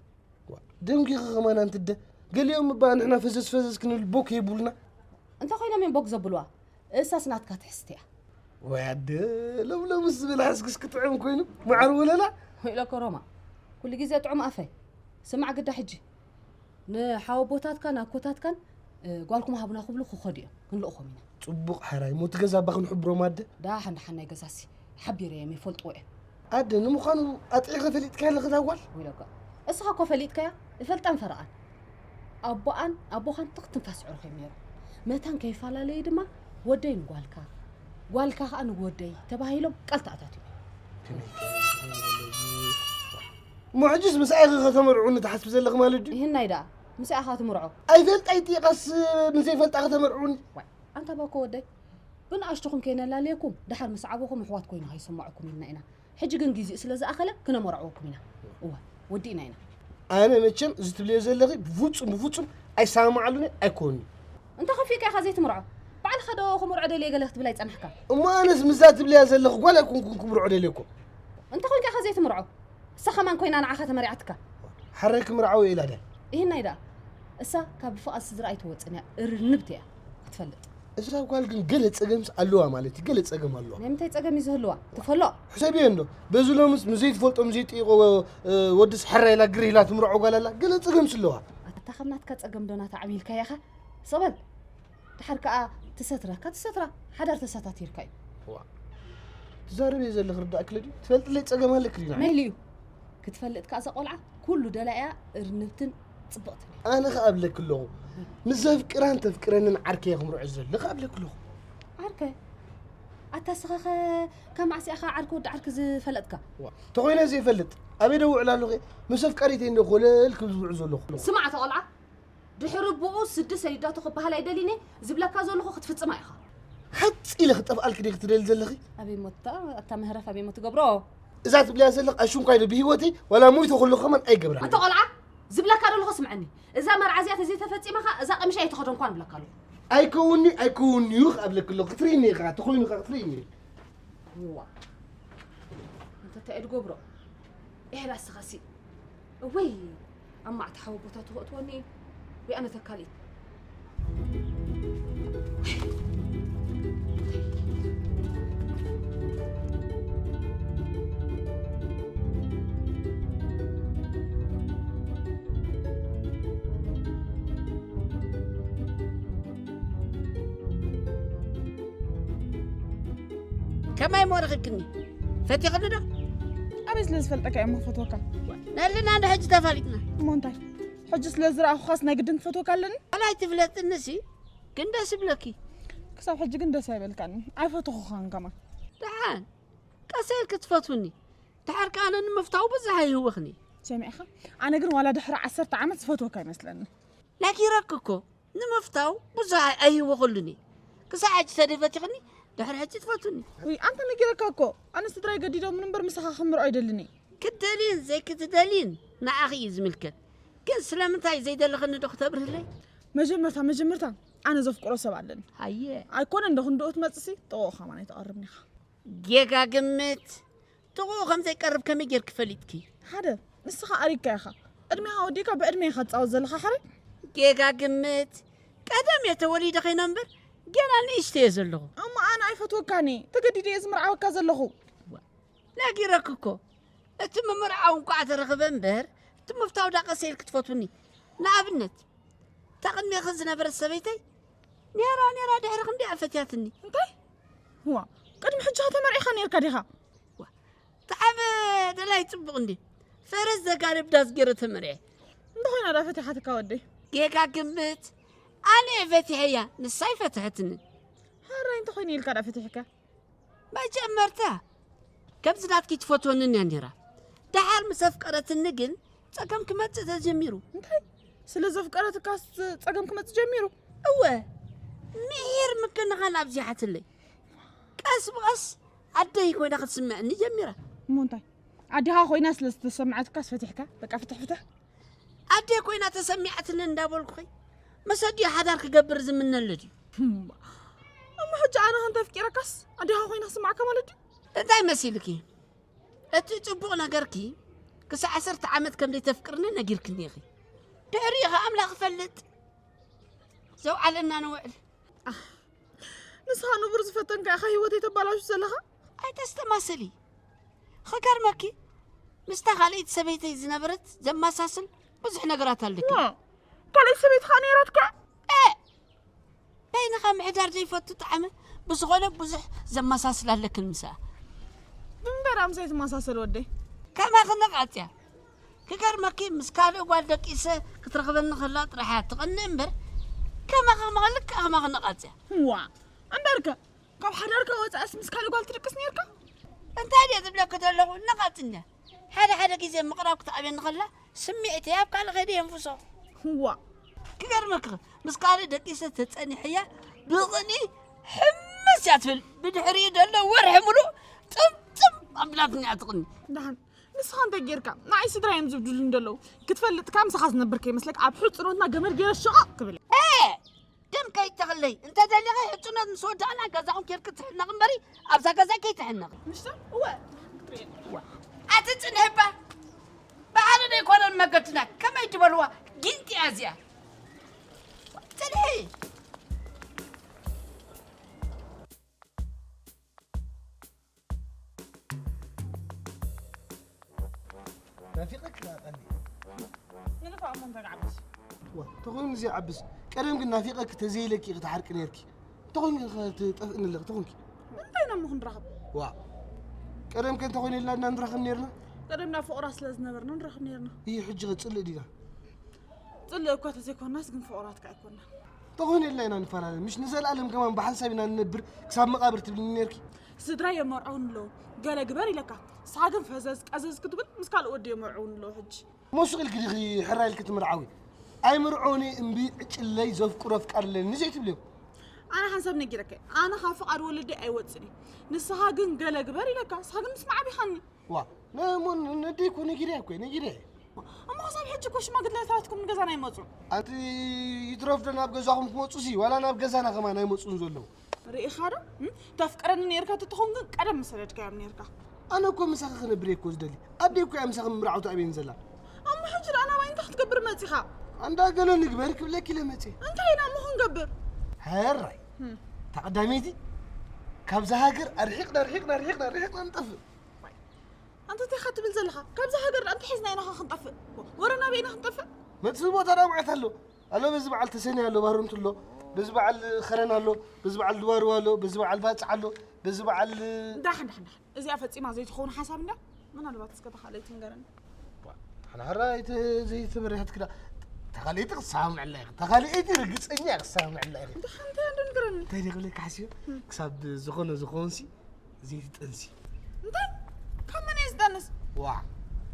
ደንጊኺ ኸማን ኣንቲ ኣደ። ገሊኦም እባ ንሕና ፈዘዝ ፈዘዝ ክንብል ቦክ የብሉና። እንታይ ኮይኖም እዮም ቦክ ዘብልዋ? እሳስ ናትካ ትሕዝቲ እያ። ወይ ኣደ ለምለምስ ዝብል ሓስክስ ክጥዕም ኮይኑ መዓር ወለላ። ወይለከ ሮማ ኩሉ ግዜ ጥዑም ኣፈይ። ስማዕ ግዳ ሕጂ ንሓወቦታትካን ኣኮታትካን ጓልኩም ሃቡና ክብሉ ክኸዱ እዮም። ክንልእኾም ኢና። ጽቡቕ ሓራይ ሞቲ ገዛ እባ ክንሕብሮም ኣደ። ዳሓን ዳሓን ናይ ገዛሲ ሓቢረዮም ይፈልጥዎ እዮም። ኣደ ንምዃኑ ኣጥዒኸ ፈሊጥካያ ኣለኺ እታ ጓል? ወይለካ እስኻ እኮ ፈሊጥካያ እፈልጣን ፈረቓን ኣቦኣን ኣቦኻን ትኽ ትንፋስ ኣዕሩኽ እዮም ነይሮም። መታን ከይፈላለዩ ድማ ወደይ ንጓልካ ጓልካ ኸኣ ንወደይ ተባሂሎም ቃል ተኣታትዮም እዮም። ከመይ እሞ ሕጅስ ምስኣ ኢኺ ከተመርዑኒ ትሓስቢ ዘለኺ ማለት ድዩ? ይህናይ ደኣ ምስኣ ኢኻ ትምርዖ። ኣይፈልጣ ይጥይቓስ ምስ ዘይፈልጣ ከተመርዑኒ። ዋይ ኣንታ ባኮ ወደይ ብንኣሽቱኹም ከይነላልየኩም ደሓር ምስ ዓበኹም ኣሕዋት ኮይና ከይሰማዕኩም ኢልና ኢና። ሕጂ ግን ጊዜኡ ስለ ዝኣኸለ ክነመርዕወኩም ኢና። እወ ወዲእና ኢና። ኣነ መቸም እዚ ትብልዮ ዘለኺ ብፍጹም ብፍጹም ኣይሰማማዓሉን ኣይኮንን'ዩ። እንተ ከፊእካ ኢኻ ዘይትምርዖ? ባዕልኻ ዶ ክምርዖ ደልየ ገለ ክትብል ኣይጸናሕካ? እሞ ኣነስ ምስዛ ትብልያ ዘለኺ ጓል ኣይኮንኩን ክምርዖ ደልየ እኮ። እንተ ኮይንካ ኢኻ ዘይትምርዖ? እሳ ከማን ኮይና ንዓኻ ተመሪዓትካ። ሓራይ ክምርዓው እየ ኢላ ድያ? እሂናይ ደኣ። እሳ ካብ ፍቓድ ስድራ ኣይትወጽን እያ፣ እርንብቲ እያ ክትፈልጥ። እዛ ጓል ግን ገለ ጸገምስ ኣለዋ ማለት እዩ፣ ገለ ጸገም ኣለዋ። ናይ ምንታይ ጸገም እዩ ዝህልዋ? ትፈሎ። ሕሰብዮ እንዶ፣ በዚ ሎምስ ንዘይትፈልጦ ንዘይጥይቖ ወድስ ሕራይ ኢላ ግርህ ኢላ ትምርዖ ጓል ኣላ፣ ገለ ጸገምስ ኣለዋ። ኣታ ከም ናትካ ጸገም ዶ ናታ ዓብዪ ኢልካያ ኢኻ? ስቕ በል። ድሓር ከኣ ትሰትረካ ትሰትራ ሓዳር ተሰታቲርካ እዩ። ዋ ትዛረብዮ ዘለኺ ርዳእኪ ለድዩ ትፈልጥለይ ጸገም ኣለኪ ድዩ ንዓይ? መሊኡ ክትፈልጥ ከኣ እዛ ቆልዓ ኩሉ ደላያ እርንብትን ጽብቕትን እያ። ኣነ ከኣ እብለኪ ኣለኹ ምስ ዘፍቅራን ተፍቅረንን ዓርከይ እየ ክምርዖ ዝደሊ ከኣ እብለኪ ኣለኹ። ዓርከ ኣታ ስኻ ኸ ካብ መዓስ ኢኻ ዓርኪ ወዲ ዓርኪ ዝፈለጥካ? ዋ ተኾይነ ዘይፈልጥ ኣበይ ዶ ውዕል ኣለኹ እየ ምስ ኣፍቃሪተይ እንደ ኮለል ክብል ዝውዕል ዘለኹ። ስማዕ እታ ቆልዓ ድሕሪ ብኡ ስዲ ሰዲዳቶ ክበሃል ኣይደልይን እየ። ዝብለካ ዘለኹ ክትፍጽማ ኢኻ። ሓጽ ኢለ ክጠፍኣልኪ ድየ ክትደሊ ዘለኺ? ኣበይ ሞታ ኣታ ምህረፍ ኣበይ ሞ ትገብሮ? እዛ ትብልያ ዘለኺ ኣሽንኳይ ዶ ብህይወተይ ዋላ ሞይተ ከለኹ ከማን ኣይገብራን። ኣታ ቆልዓ ዝብለካ ዘለኹ ስምዐኒ። እዛ መርዓ እዚኣ ተዘይተፈጺማ ኸኣ እዛ ቀምሽ ኣይትኸደንኳን እብለካ ኣለኹ። ኣይከውን'ዩ ኣይከውን'ዩ ከኣ እብለኪ ኣለኹ ክትርእይኒ ኢኺ ኸኣ ተኾይኑ ኸኣ ክትርእይኒ። እዋ እንተ እንታይ እየ ዝገብሮ? ኤህላ እስኻሲ እወይ ኣብ ማዕት ሓዊ ቦታ ትኽእትወኒ ወይ ኣነ ተካሊት ከማይ ሞ ረኺብክኒ ፈቲኽኒ ዶ ኣበይ ስለ ዝፈልጠካ እየ ሞ ፈትወካ ነልና እንዶ ሕጂ ተፋሊጥና እሞ እንታይ ሕጂ ስለ ዝረኣኹኻስ ናይ ግድን ክፈትወካ ኣለኒ ኣላይ ትፍለጥኒ ሲ ግን ደስ ይብለኪ ክሳብ ሕጂ ግን ደስ ኣይበልካኒ ኣይፈተኹኻን ከማን ደሓን ቀስ ኢልኪ ትፈትውኒ ድሓር ከኣ ኣነ ንምፍታው ብዙሕ ኣይህወኽኒ ሰሚዕኻ ኣነ ግን ዋላ ድሕሪ ዓሰርተ ዓመት ዝፈትወካ ኣይመስለኒ ነጊረኪ እኮ ንምፍታው ብዙሕ ኣይህወኸሉን እየ። ክሳዕ ሕጂ ተደይ ፈቲኽኒ ድሕሪ ሕጂ ትፈትውኒ። ውይ ኣንተ ነጊረካ እኮ ኣነ ስድራይ ገዲዶምኒ እምበር ምሳኻ ክምርዖ ኣይደልን እየ። ክትደልይን ዘይክትደልይን ንዓኺ እዩ ዝምልከት። ግን ስለምንታይ ዘይደለኽኒ ዶ ክተብርህለይ? መጀመርታ መጀመርታ ኣነ ዘፍቅሮ ሰብ ኣለኒ። ሃየ። ኣይኮነን ዶ ክንድኡ ትመጽእሲ ጥቕኡ ከማን ኣይትቐርብን ኢኻ። ጌጋ ግምት ጥቕኡ ከም ዘይቀርብ ከመይ ጌርኪ ፈሊጥኪ? ሓደ፣ ንስኻ ኣሪግካ ኢኻ። ዕድሜኻ ወዲእካ ብዕድመ ኢኻ ትጻወት ዘለኻ ሕራይ? ጌጋ ግምት ቀደም እየ ተወሊደ ኸይነ እምበር ገና ንእሽተይ እየ ዘለኹ። እሞ ኣነ ኣይፈትወካን እየ። ተገዲደ እየ ዝምርዓወካ ዘለኹ። ነጊረኪ እኮ። እቲ ምምርዓው እንኳዕ ተረኽበ እምበር እቲ ምፍታው ደኣ ቀስ ኢልኪ ትፈትውኒ። ንኣብነት እታ ቅድሜኺ ዝነበረት ሰበይተይ ኔራ ኔራ ድሕሪ ክንደይ እያ ፈትያትኒ። እንታይ? ዋእ ቅድሚ ሕጂ ኸ ተመርዒኻ ኔርካ ዲኻ? ዋእ ተዓበ ደላይ ጽቡቕ እንድየ። ፈረስ ዘጋልብ ዳስ ገይረ ተመርዕየ። እንተኾይና ደኣ ፈቲሓትካ ወደይ? ጌጋ ግምት ኣነ እየ ፈቲሐያ ንሳ ኣይፈትሐትንን። ሓራይ እንተኾይነ ኢልካ ደኣ ፈቲሕካ? መጀመርታ ከምዚ ናትኪ ትፈትወኒ እያ ነይራ። ደሓር ምስ ኣፍቀረትኒ ግን ጸገም ክመጽእ ተጀሚሩ። እንታይ? ስለ ዘፍቀረትካስ ጸገም ክመጽእ ጀሚሩ? እወ። ምሒር ምክንኻን ኣብዚሓትለይ። ቀስ ብቐስ ኣደይ ኮይና ክትስምዐኒ ጀሚራ። እሞ እንታይ? ኣዴኻ ኮይና ስለ ዝተሰምዐትካስ ፈቲሕካ? በቃ ፍትሕ ፍትሕ። ኣደ ኮይና ተሰሚዓትኒ እንዳበልኩኺ ምስ ኣዲኡ ሓዳር ክገብር ዝምነሉ ድዩ? እሞ ሕጂ ኣነ ከንተ ኣፍቂረካስ ኣዴኻ ኮይና ክስምዓካ ማለት ድዩ? እንታይ መሲልኪ? እቲ ጽቡቕ ነገርኪ ክሳዕ ዓሰርተ ዓመት ከም ዘይተፍቅርኒ ነጊርክኒ ኢኺ። ድሕሪኡ ኸኣ ኣምላኽ ይፈልጥ። ዘውዓለና ንውዕል። ንስኻ ንቡር ዝፈተንካ ኢኻ ህይወተይ ተባላሹ ዘለኻ። ኣይተስተማስሊ። ኽገርመኪ ምስታ ካልኣይቲ ሰበይተይ ዝነበረት ዘማሳስል ብዙሕ ነገራት ኣለኪ። ዋ ካልኣይቲ ሰበይቲ ኸኣ ነይራትካ? ኤእ በይንኻ ምሕዳር ዘይፈቱ ጠዓመ ብዝኾነ ብዙሕ ዘማሳስል ኣለክን ምስኣ። እምበር ኣምሳይ ትመሳሰል ወደይ። ከማኺ ነቓጽያ። ክገርመኪ ምስ ካልእ ጓል ደቂሰ ክትረኽበኒ ከላ ጥራሕ እያ ትቐንእ እምበር ከማኻ ከማኻ ልክዕ ከማኺ ነቓጽያ። ዋእ እምበርከ ካብ ሓዳርካ ወጻእስ ምስ ካልእ ጓል ትድቅስ ኔርካ? እንታይ ድየ ዝብለኪ ዘለኹ ነቓጽ እንድያ። ሓደ ሓደ ግዜ ምቕራብ ክትኣብየኒ ከላ ስምዒተይ ኣብ ካልእ ከይደ የንፍሶ። ዋእ ክገርመኪ ምስ ካልእ ደቂሰ ተጸኒሐያ ብቕንኢ ሕምስ እያ ትብል ብድሕሪኡ ዘሎ ወርሒ ሙሉእ ጥምጥም ኣቢላትኒ እያ ትቕኒ። ደሓን ንስኻ እንታይ ጌርካ? ንዓይ ስድራ እዮም ዝብድሉኒ ዘለዉ። ክትፈልጥ ካብ ምሳኻ ዝነብር ከይመስለካ ኣብ ሕጽኖትና ገመድ ገይረ ሸቓቕ ክብል እየ። ደም ከይተኽለይ እንተ ደሊኻ ሕጽኖት ምስ ወዳእና ገዛኹም ኬድኪ ትሕነቕ እምበሪ ኣብዛ ገዛ ከይትሕነቕ። ምሽታ እወ ክትርእየኒ። ኣቲ ጽንሕባ ብሓደ ዘይኮነን መገድና ከመይ ትበልዋ ጊንጢ እያ እዚኣ። ጽንሒ። ናፊቐኪ ደኣ ቀኒ። ንግፋ እሞ እንታይ ክዓብስ? ዋ፣ ተኾይኑ ዘይዓብስ። ቀደም ግን ናፊቐኪ ተዘይለኪ ክትሓርቂ ነርኪ። ተኾይኑ ግን ክትጠፍእኒ ኣለኺ ተኾንኪ። እንታይ ኢና እሞ ክንራኸብ? ዋ፣ ቀደም ከ እንተኾይኑ ኢልና ኢና ንራኸብ ነርና። ቀደም ናብ ፍቕራ ስለ ዝነበርና ንራኸብ ነርና። ይህ ሕጂ ኸ ጽልእ ዲና? ጽልእ እኳ ተዘይኮናስ ግን ፍቑራት ከ ኣይኮናን። ተኾይኑ ኢልና ኢና ንፈላለ። ምሽ ንዘለኣለም ከማን ብሓንሳብ ኢና ንነብር ክሳብ መቓብር ትብልኒ ነርኪ። ስድራይ የመርዕውኒ ኣለዉ ገለ ግበር ኢለካ፣ ንስኻ ግን ፈዘዝ ቀዘዝ ክትብል ምስ ካልእ ወዲ የመርዕውኒ ኣለዉ ሕጂ። እሞ ሱቕ ኢልኪ ዲኺ ሕራይ ኢልኪ ትምርዓዊ? ኣይምርዖኒ እምቢ ዕጭለይ ዘፍቅሮ ኣፍቃሪ ኣለኒ ዘይትብልዮ? ኣነ ሓንሳብ ነጊረካ እየ። ኣነ ካብ ፍቓድ ወለደይ ኣይወጽእን እየ። ንስኻ ግን ገለ ግበር ኢለካ፣ ንስኻ ግን ምስማዕ ኣቢኻኒ። ዋ፣ ነሞ ነደይ እኮ ነጊረያ እኮ ነጊረያ። እሞ ክሳብ ሕጂ እኮ ሽማግለታትኩም ንገዛና ኣይመጹን። ኣንቲ ይትረፍ ዶ ናብ ገዛኹም ክመጹ ሲ ዋላ ናብ ገዛና ከማን ኣይመጹን ዘለዉ። ርኢኻ ዶ እም? ተፍቅረኒ ነይርካ ተትኾን ግን ቀደም ምሰደድካዮም ነይርካ። ኣነ እኮ ምሳኺ ክነብር እየ እኮ ዝደሊ። ኣደይ እኮ እያ ምሳኺ ምምርዓው ትኣብየኒ ዘላ። ኣሞ ሕጂ ደኣ ናባይ እንታይ ክትገብር መጺኻ? ኣንዳ ገለ ንግበር ክብለኪ ኢለ መጽየ። እንታይ ኢና እሞ ክንገብር? ሕራይ እም። እታ ቀዳመይቲ ካብዛ ሃገር ኣርሒቕና ኣርሒቕና ኣርሒቕና ኣርሒቕና ንጠፍእ። ኣንታ እንታይ ኢኻ ትብል ዘለኻ? ካብዛ ሃገር ደኣ እንታይ ሒዝና ኢና ኸ ክንጠፍእ? ወረ ናበይ ኢና ክንጠፍእ? መጥፍኢ ቦታ ደኣ መዓት ኣሎ። ኣሎ በዚ በዓል ተሰንያ ኣሎ ባረንቱ ኣሎ። በዚ በዓል ኸረን ኣሎ። በዚ በዓል ድዋርዋ ኣሎ። በዚ በዓል ባጽዕ ኣሎ። በዚ በዓል ዳሕን ዳሕን ዳሕን እዚኣ ፈጺማ ዘይትኸውን ሓሳብ እንዳ ምናልባት እስከ ተኻለይቲ ንገረኒ። ሓናራ ዘይተበረሀት ክዳ ተኻለይቲ ክሰማምዐላ ኢኺ። ተኻለይቲ ርግጸኛ እየ ክሰማምዐላ ኢኺ። እንተ ሓንቲ እንዶ ንገረኒ። እንታይ ደይ ክብለካ ሓሲበ ክሳብ ዝኾነ ዝኾንሲ ዘይትጠንሲ። እንታይ ካብ መን እየ ዝጠንስ? ዋ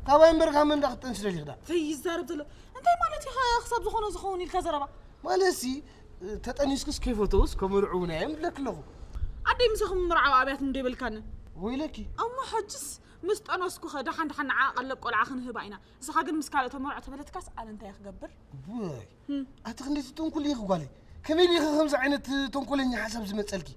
ካባይ እምበር ካብ መን ዳ ክትጠንሲ ደሊኺ ዳ? ዘይዛረብ ዘሎ እንታይ ማለት እዩ? ክሳብ ዝኾነ ዝኸውን ኢልካ ዘረባ ማለትሲ ተጠኒስኩስ ከይፈተውስ ከመርዕዉና እዮም ብለኪ ኣለኹ። ኣደይ ምሳኹም ምርዓው ኣብያት እንዶ ይበልካኒ። ወይለኪ። እሞ ሕጅስ ምስ ጠነስኩኸ ደሓን ደሓን ንዓ ቀለብ ቆልዓ ክንህባ ኢና። ንስኻ ግን ምስ ካልእ ተመርዖ ተበለትካስ ኣነ እንታይ ክገብር? ወይ ኣቲ ክንደይ ትጥንኩል ኢኺ ጓለይ። ከመይ ኢኺ ከምዚ ዓይነት ተንኮለኛ ሓሳብ ዝመጸልኪ?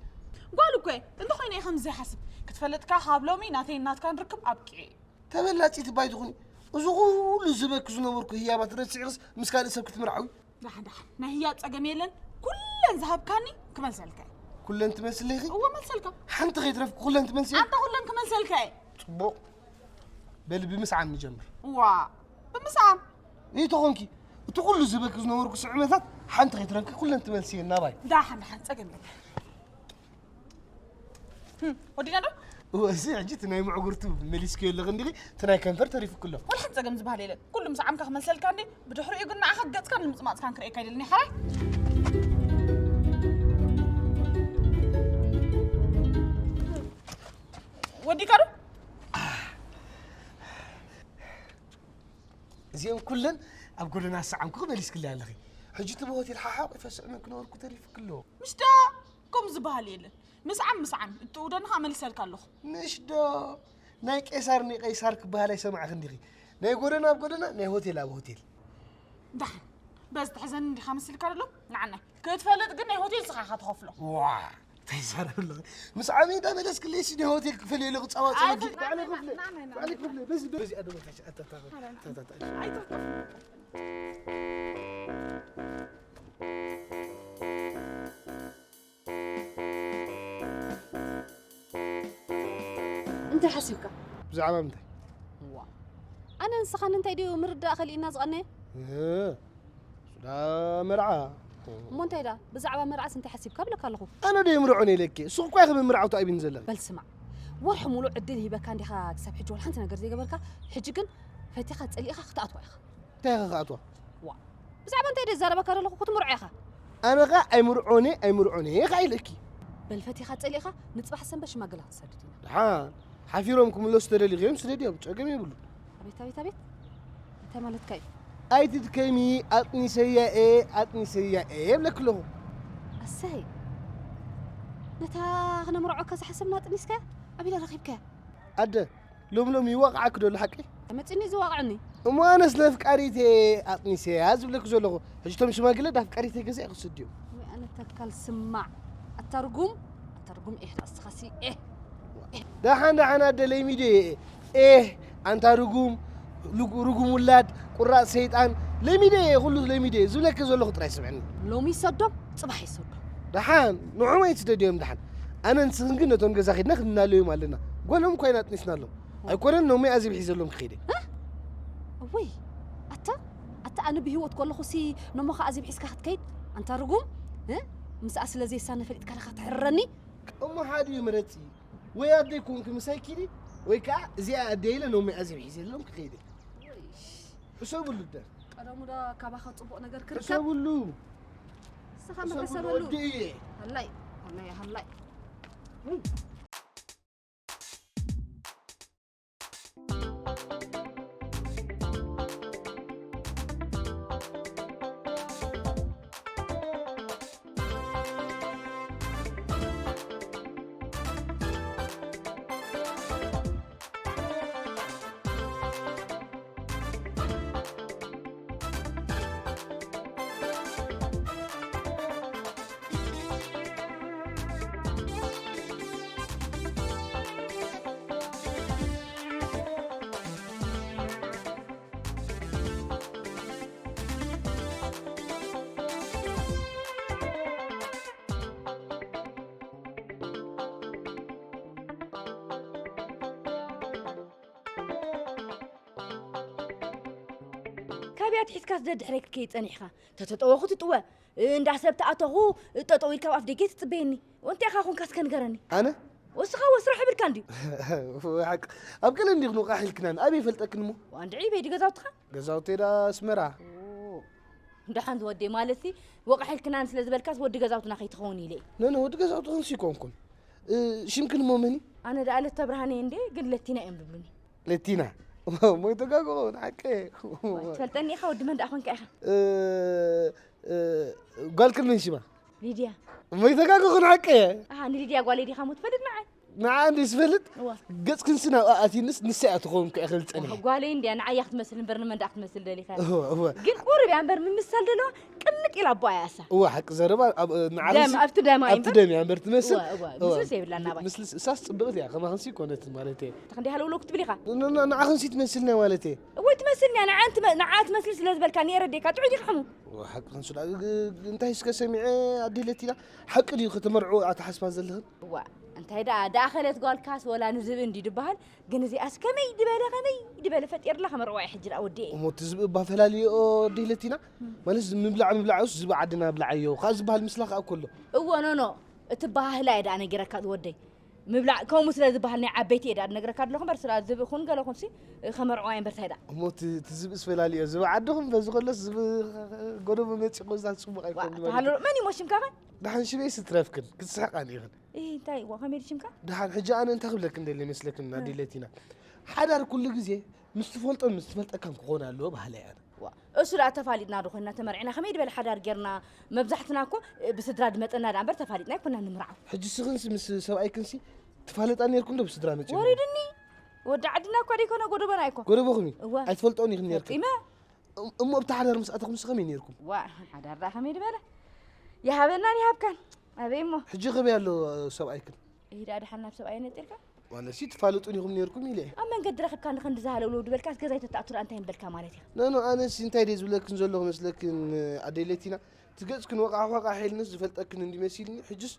ጓል እኮ እየ። እንተኾይነ እየ ከምዚ ዘይሓስብ። ክትፈልጥካ ካብ ሎሚ ናተይን ናትካን ርክብ ኣብቂዑ እዩ። ተበላጺት እባ ኣይትኹኒ። እዚ ኩሉ ዝህበኪ ዝነበርኩ ህያባት ረሲዕክስ ምስ ካልእ ሰብ ክትምርዓዊ? ደሓን ደሓን ናይ ህያብ ጸገም የለን። ኩለን ዝሃብካኒ ክመልሰልካ እየ። ኩለን ትመልስለይ ኢኺ? እወ መልሰልካ። ሓንቲ ከይትረፍኪ ኩለን ትመልሲ? ኣንታ ኩለን ክመልሰልካ እየ። ጽቡቕ። በሊ ብምስዓም ንጀምር። እዋ ብምስዓም። ይተኾንኪ እቲ ኩሉ ዝህበኪ ዝነበርኩ ስዕመታት ሓንቲ ከይትረፍኪ ኩለን ትመልስየን ናባይ። ደሓን ደሓን ጸገም የለን። ወዲና ዶ? እዚ ሕጂ እቲ ናይ ምዕጉርቱ መሊስክዮ ኣለኺ እንዲኺ፣ እቲ ናይ ከንፈር ተሪፉኪ ኣሎ። ወላ ሓንቲ ጸገም ዝበሃል የለን። ኩሉ ምስ ዓምካ ክመልሰልካ እንዴ፣ ብድሕሪኡ ግን ንዓኻ ገጽካን ንምጽማጽካን ክርእየካ ኣይደልን እየ ሓራይ። ወዲካ ዶ? እዚኦም ኩለን ኣብ ጎደና ዝሰዓምኩኺ መሊስክለይ ኣለኺ። ሕጂ እቲ ብሆቴል ሓሓቑፈ ስዕመኪ ነበርኩ ተሪፉኪ ኣሎ። ምሽ ዶ ከምኡ ዝበሃል የለን። ምስዓም ምስዓም፣ እቲ ውደኒ ኸኣ መሊሰልካ ኣለኹ። ምሽ ዶ ናይ ቄሳር ንቀይሳር ክበሃል ኣይሰማዕኽን ዲኺ? ናይ ጎደና ኣብ ጎደና፣ ናይ ሆቴል ኣብ ሆቴል። ደሓን በዚ ትሕዘኒ እንዲኻ መሲልካ ዘሎ ንዓናይ ክትፈልጥ ግን ናይ ሆቴል ንስኻ ኢኻ ትኸፍሎ። ዋእ እንታይ ትዛረብ ኣለኻ? ምስዓመይ እንዳመለስክለይ ሲ ናይ ሆቴል ክፈልየሉ ክጻዋጸወኪ። ባዕለይ ክፍለ ባዕለይ ክፍለ በዚ በዚ ኣደቦታች ኣታታ ኣታታ ኣይትኸፍል። እንታይ ሓሲብካ? ብዛዕባ ምንታይ? እዋ ኣነ ንስኻን እንታይ ድዩ ምርዳእ ከሊእና ዝቐነየ? እህ፣ እሱ ዳ መርዓ። እሞ እንታይ ዳ ብዛዕባ መርዓስ እንታይ ሓሲብካ ብለካ ኣለኹ። ኣነ ዶ ይምርዖ ነይ ኢለኪ? እሱ እኳ ኢኺ ምምርዓው ተኣቢኒ ዘለኺ። በል ስማዕ፣ ወርሒ ሙሉእ ዕድል ሂበካ እንዲኻ ክሳብ ሕጂ ዋላ ሓንቲ ነገር ዘይገበርካ፣ ሕጂ ግን ፈቲኻ ጸሊእኻ ክትኣትዋ ኢኻ። እንታይ ኢኻ ክኣትዋ? ዋእ ብዛዕባ እንታይ ድየ ዝዛረበካ ዘለኹ ክትምርዖ ኢኻ። ኣነ ኸኣ ኣይምርዖን እየ ኣይምርዖን እየ ኸኣ ኢለኪ። በል ፈቲኻ ጸሊእኻ ንጽባሕ ሰንበት ሽማግለ ክንሰድድ ኢና። ደሓን ሓፊሮም ክምለሱ ተደሊኺ እዮም ስደድዮም ጸገም የብሉን። ኣቤት ኣቤት ኣቤት እንታይ ማለትካ እዩ? ኣይትድከሚ ኣጥኒሰያ እየ ኣጥኒሰያ እየ እብለኪ ኣለኹ። ኣሰይ ነታ ክነምርዖካ ዝሓሰብና ኣጥኒስካያ ኣበይ ኢለ ረኺብካያ? ኣደ ሎሚ ሎሚ ይዋቕዓኪ ዶ ኣሎ ሓቀይ? መጺኒ ዝዋቕዕኒ። እሞ ኣነስ ነፍቃሪተ ኣጥኒሰያ ዝብለክ ዘለኹ። ሕጂ ቶም ሽማግለ ዳፍቃሪተ ገዛ ክስድዮም። ወይ ኣነ ተካል ስማዕ። ኣታ ርጉም፣ ኣታ ርጉም፣ ኤህ፣ ንስኻሲ፣ ኤህ። ደሓን ደሓን ኣደ ለሚደ እየ። ኤህ ኣንታ ርጉም፣ ርጉም ውላድ፣ ቁራጽ ሰይጣን፣ ለሚደ እየ፣ ኩሉ ለሚደ እየ ዝብለኪ ዘለኹ ጥራይ ስምዕኒ። ሎሚ ይሰዶም፣ ጽባሕ ይሰዶም። ደሓን ንዖም ኣይትስደድዮም ደሓን። ኣነ ንስኽን ግን ነቶም ገዛ ኺድና ክንናለዮም ኣለና። ጓሎም እኳ ኢና ኣጥኒስናሎም። ኣይኮነን ኖመይ ኣዚብ ሒዘሎም ክኸይደ። እወይ ኣታ ኣታ ኣነ ብህይወት ከለኹ ሲ ኖሞኻ ኣዚብ ሒዝካ ክትከይድ ኣንታ ርጉም። ምስኣ ስለ ዘየሳነ ፈሊጥካ ዲኻ ትሕርረኒ? እሞ ሓዲኡ ምረጺ። ወይ ኣደይ ኮንኪ ምሳይ ኪዲ ወይ ከዓ እዚኣ ኣደይ ኢለ ኖመይ ኣዚብ ሒዘሎም ክኸይደ። ሕሰብሉ ደ። ቀደሙ ዶ ካባኻ ጽቡቕ ነገር ክርከብ? ሕሰብሉ። ንስኻ መሕሰበሉ። ወዲ እየ። ሃላይ ሃላይ ሃላይ። ካብያ ትሒዝካ ስደድሕረይ ክትከይድ ጸኒሕካ ተተጠወኹ ትጥወ እንዳ ሰብ ተኣተኹ ጠጠው ኢልካ ኣብ ኣፍ ደገ ትጽበየኒ። እንታይ ኢኻ ኮንካ እስከ ንገረኒ? ኣነ ወስኻ ወስራሕ ብልካ እንድዩ። ሓቅ ኣብ ቀለ እንዲኹ ንውቃሕ ኢልክናን ኣበይ ይፈልጠክን እሞ? ዋንድዒ በይዲ ገዛውትኻ? ገዛውተይ ዳ ኣስመራ። ደሓን ዝወደይ ማለትሲ ወቃሕ ኢልክናን ስለ ዝበልካስ ወዲ ገዛውትና ከይትኸውን ኢለ እየ። ነነ ወዲ ገዛውትኽን ሲኮንኩን ሽምክን እሞ መን እዩ? ኣነ ደኣ ለተ ብርሃነ እንዴ ግን ለቲና እዮም ዝብሉኒ። ለቲና ሞይተጋግኹ ንሓቀ ትፈልጠኒ ኢኻ ወዲ መን ደኣ ኮንካ ኢኻ? ጓልክን መን ሽማ? ሊድያ። ሞይተጋግኹ ንሓቀ ኣሃ ንሊድያ ጓለይ ዲኻ ሞ ትፈልጥ ንዓይ? ንዓ እንዲ ዝፈልጥ እዋ ገጽክንሲ ናብኣ ኣትዩንስ ንሳ እያ ትኸውን ክዕኽል ጸኒሐ። ጓለይ እንድያ ንዓያ ክትመስል እምበር ንመን ደኣ ክትመስል ደሊኻ? እወ እወ ግን ቁርብ እያ እምበር ምምሳል ደለዋ ቅምጥ ኢላ ኣቦኣ እያ እሳ። እወ ሓቂ ዘረባ ኣብ ንዓ ደም ኣብቲ ደማ እዩ ኣብቲ እምበር። ደም እያ እምበር ትመስል። እወ እወ እወ ምስልስ የብላን ናባይ። ምስልስ እሳስ ጽብቕቲ እያ ከማኽንሲ ኮነትን ማለት እየ። ተኽንዲ ሃለውለው ክትብል ኢኻ። ንዓ ክንሲ ትመስልና ማለት እየ። እወ ትመስልኒ እያ ንዓ ንዓ ትመስል ስለ ዝበልካ ነይረ ዴካ ጥዑይ ዲኻ ሕሙ። እወ ሓቂ ክንሱ እንታይ እስከ ሰሚዐ ኣዴለቲና ሓቂ ድዩ ከተመርዑ ኣተሓስባ ዘለኽን? እዋ እንታይ ደኣ ደኣኸለት ጓልካስ ወላ ንዝብኢ እንዲ ድበሃል ግን እዚኣስ ከመይ ድበለ ከመይ ድበለ ፈጢርላ ከመርዋ እየ ሕጂ ደኣ ወዲኤ እሞ እቲ ዝብኢ እባ ፈላልዮ ድህለቲና ማለት ምብላዕ ምብላዕስ ዝብኢ ዓድና ብላዓዮ ካብ ዝበሃል ምስላ ከኣ እኮ ኣሎ እዎ ኖኖ እቲ በሃህላ እየ ደኣ ነጊረካ ዝወደይ ምብላዕ ከምኡ ስለ ዝበሃል ናይ ዓበይቲ እየ ደኣ ዝነግረካ ኣለኹ እምበር ስለ ዝብኢ ኹን ገለ ኹንሲ ከመርዕዋ እየ እምበር እንታይ ደኣ እሞ እቲ ዝብኢስ ፈላልዮ ዝብኢ ዓድኹም በዚ ከሎስ ዝብኢ ጎደቦ መፂኹ እዛ ፅቡቕ ኣይኮን ዝበለ መን እዩ ሽምካ ደሓን ሽበይ ስትረፍክን ክትስሕቃን ኢኽን እይ እንታይ ዋ ከመይ ሽምካ? ደሓን ሕጂ ኣነ እንታይ ክብለክን ደሊ መስለክን ኣዴለቲና ሓዳር ኩሉ ግዜ ምስ ትፈልጦን ምስ ትፈልጠካን ክኾን ኣለዎ በሃላይ ኣነ። ዋ እሱ ደኣ ተፋሊጥና ዶ ኮይንና ተመርዒና ከመይ ድበለ ሓዳር ጌርና መብዛሕትና እኮ ብስድራ ድመጸና ደኣ እምበር ተፋሊጥና ኣይኮና ንምርዓው። ሕጂ ስኽንስ ምስ ሰብኣይክንሲ ትፋለጣ ኔርኩም ዶ ብስድራ መጺኹም? ወሪድኒ ወዲ ዓድና እኮ ደይኮነ ጎደቦና እኮ። ጎደቦኹም እዩ። እወ ኣይትፈልጦን ኢኽን ኔርክን። ፈጺመ እሞ ኣብቲ ሓዳር ምስ ኣተኹምሲ ከመይ ኔርኩም? ዋ ሓዳር ደኣ ከመይ ድበለ ይሃበናን ይሃብካን። ኣበይ እሞ? ሕጂ ከመይ ኣሎ ሰብኣይክን? ኢዳ ደሓን ናብ ሰብኣየ ነጢርካ? ዋለሲ ትፋልጡን ኢኹም ኔርኩም ኢለ እየ። ኣብ መንገዲ ረኺብካ ንኽንዲ ዝሃለውለው ድበልካስ ገዛይ ተተኣቱ ደኣ እንታይ ምበልካ ማለት ኢኻ? ኖኖ ኣነሲ እንታይ ድየ ዝብለክን ዘለኹ መስለክን ኣደይ ለቲና እቲ ገጽክን ወቓሕ ወቓሕ ኢልንስ ዝፈልጠክን እንዲ መሲልኒ ሕጅስ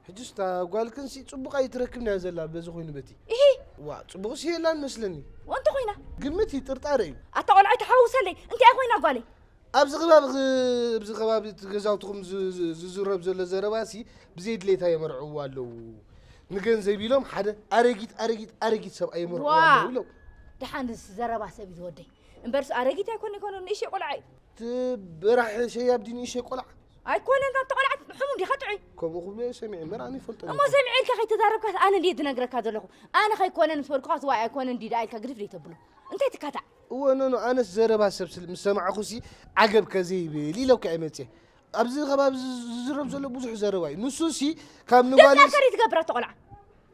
ሕጅስ እታ ጓልክንሲ ጽቡቕ ኣይትረክብን እያ ዘላ በዚ ኮይኑ በቲ። ኢሂ! ዋ ጽቡቕሲ የላን መስለኒ። ወንተ ኮይና? ግምት እዩ ጥርጣረ እዩ። ኣታ ቆልዓ ኣይትሓውሰለይ እንታይ ኮይና ጓለይ? ኣብዚ ከባቢ ኣብዚ ከባቢ እቲ ገዛውትኹም ዝዝረብ ዘሎ ዘረባሲ ብዘይ ድሌታ የመርዕዋ ኣለዉ። ንገንዘብ ኢሎም ሓደ ኣረጊት ኣረጊት ኣረጊት ሰብኣይ የመርዕዋ ኣለዉ ኢሎም። ደሓን ዘረባ ሰብ እዩ ዝወደይ እምበርስ ኣረጊት ኣይኮነ ይኮነ ንእሽተይ ቆልዓ እዩ። እቲ በራሕ ሸያብ ድዩ ንእሽተይ ቆልዓ? ኣይኮነን እታ ቆልዓ ሕሙም ዲኻ ጥዑይ? ከምኡ ክብሉ እየ ሰሚዐ እምበር ኣነ ይፈልጦ እሞ ሰሚዐ ኢልካ ከይተዛረብካስ ኣነ እንድየ ዝነግረካ ዘለኹ ኣነ ከይኮነን ምስ በልኩኻስ ዋይ ኣይኮነን ድዩ ደኣ ኢልካ ግድፍ ደይተብሎ እንታይ ትካታዕ? እወ ኖኖ ኣነስ ዘረባ ሰብ ስል ምስ ሰማዕኹሲ ዓገብ ከዘይብል ኢለካ እየ መፅየ። ኣብዚ ከባቢ ዝዝረብ ዘሎ ብዙሕ ዘረባ እዩ። ንሱሲ ካብ ንጓል ደምናካ ድዩ ትገብር ኣቶ ቆልዓ?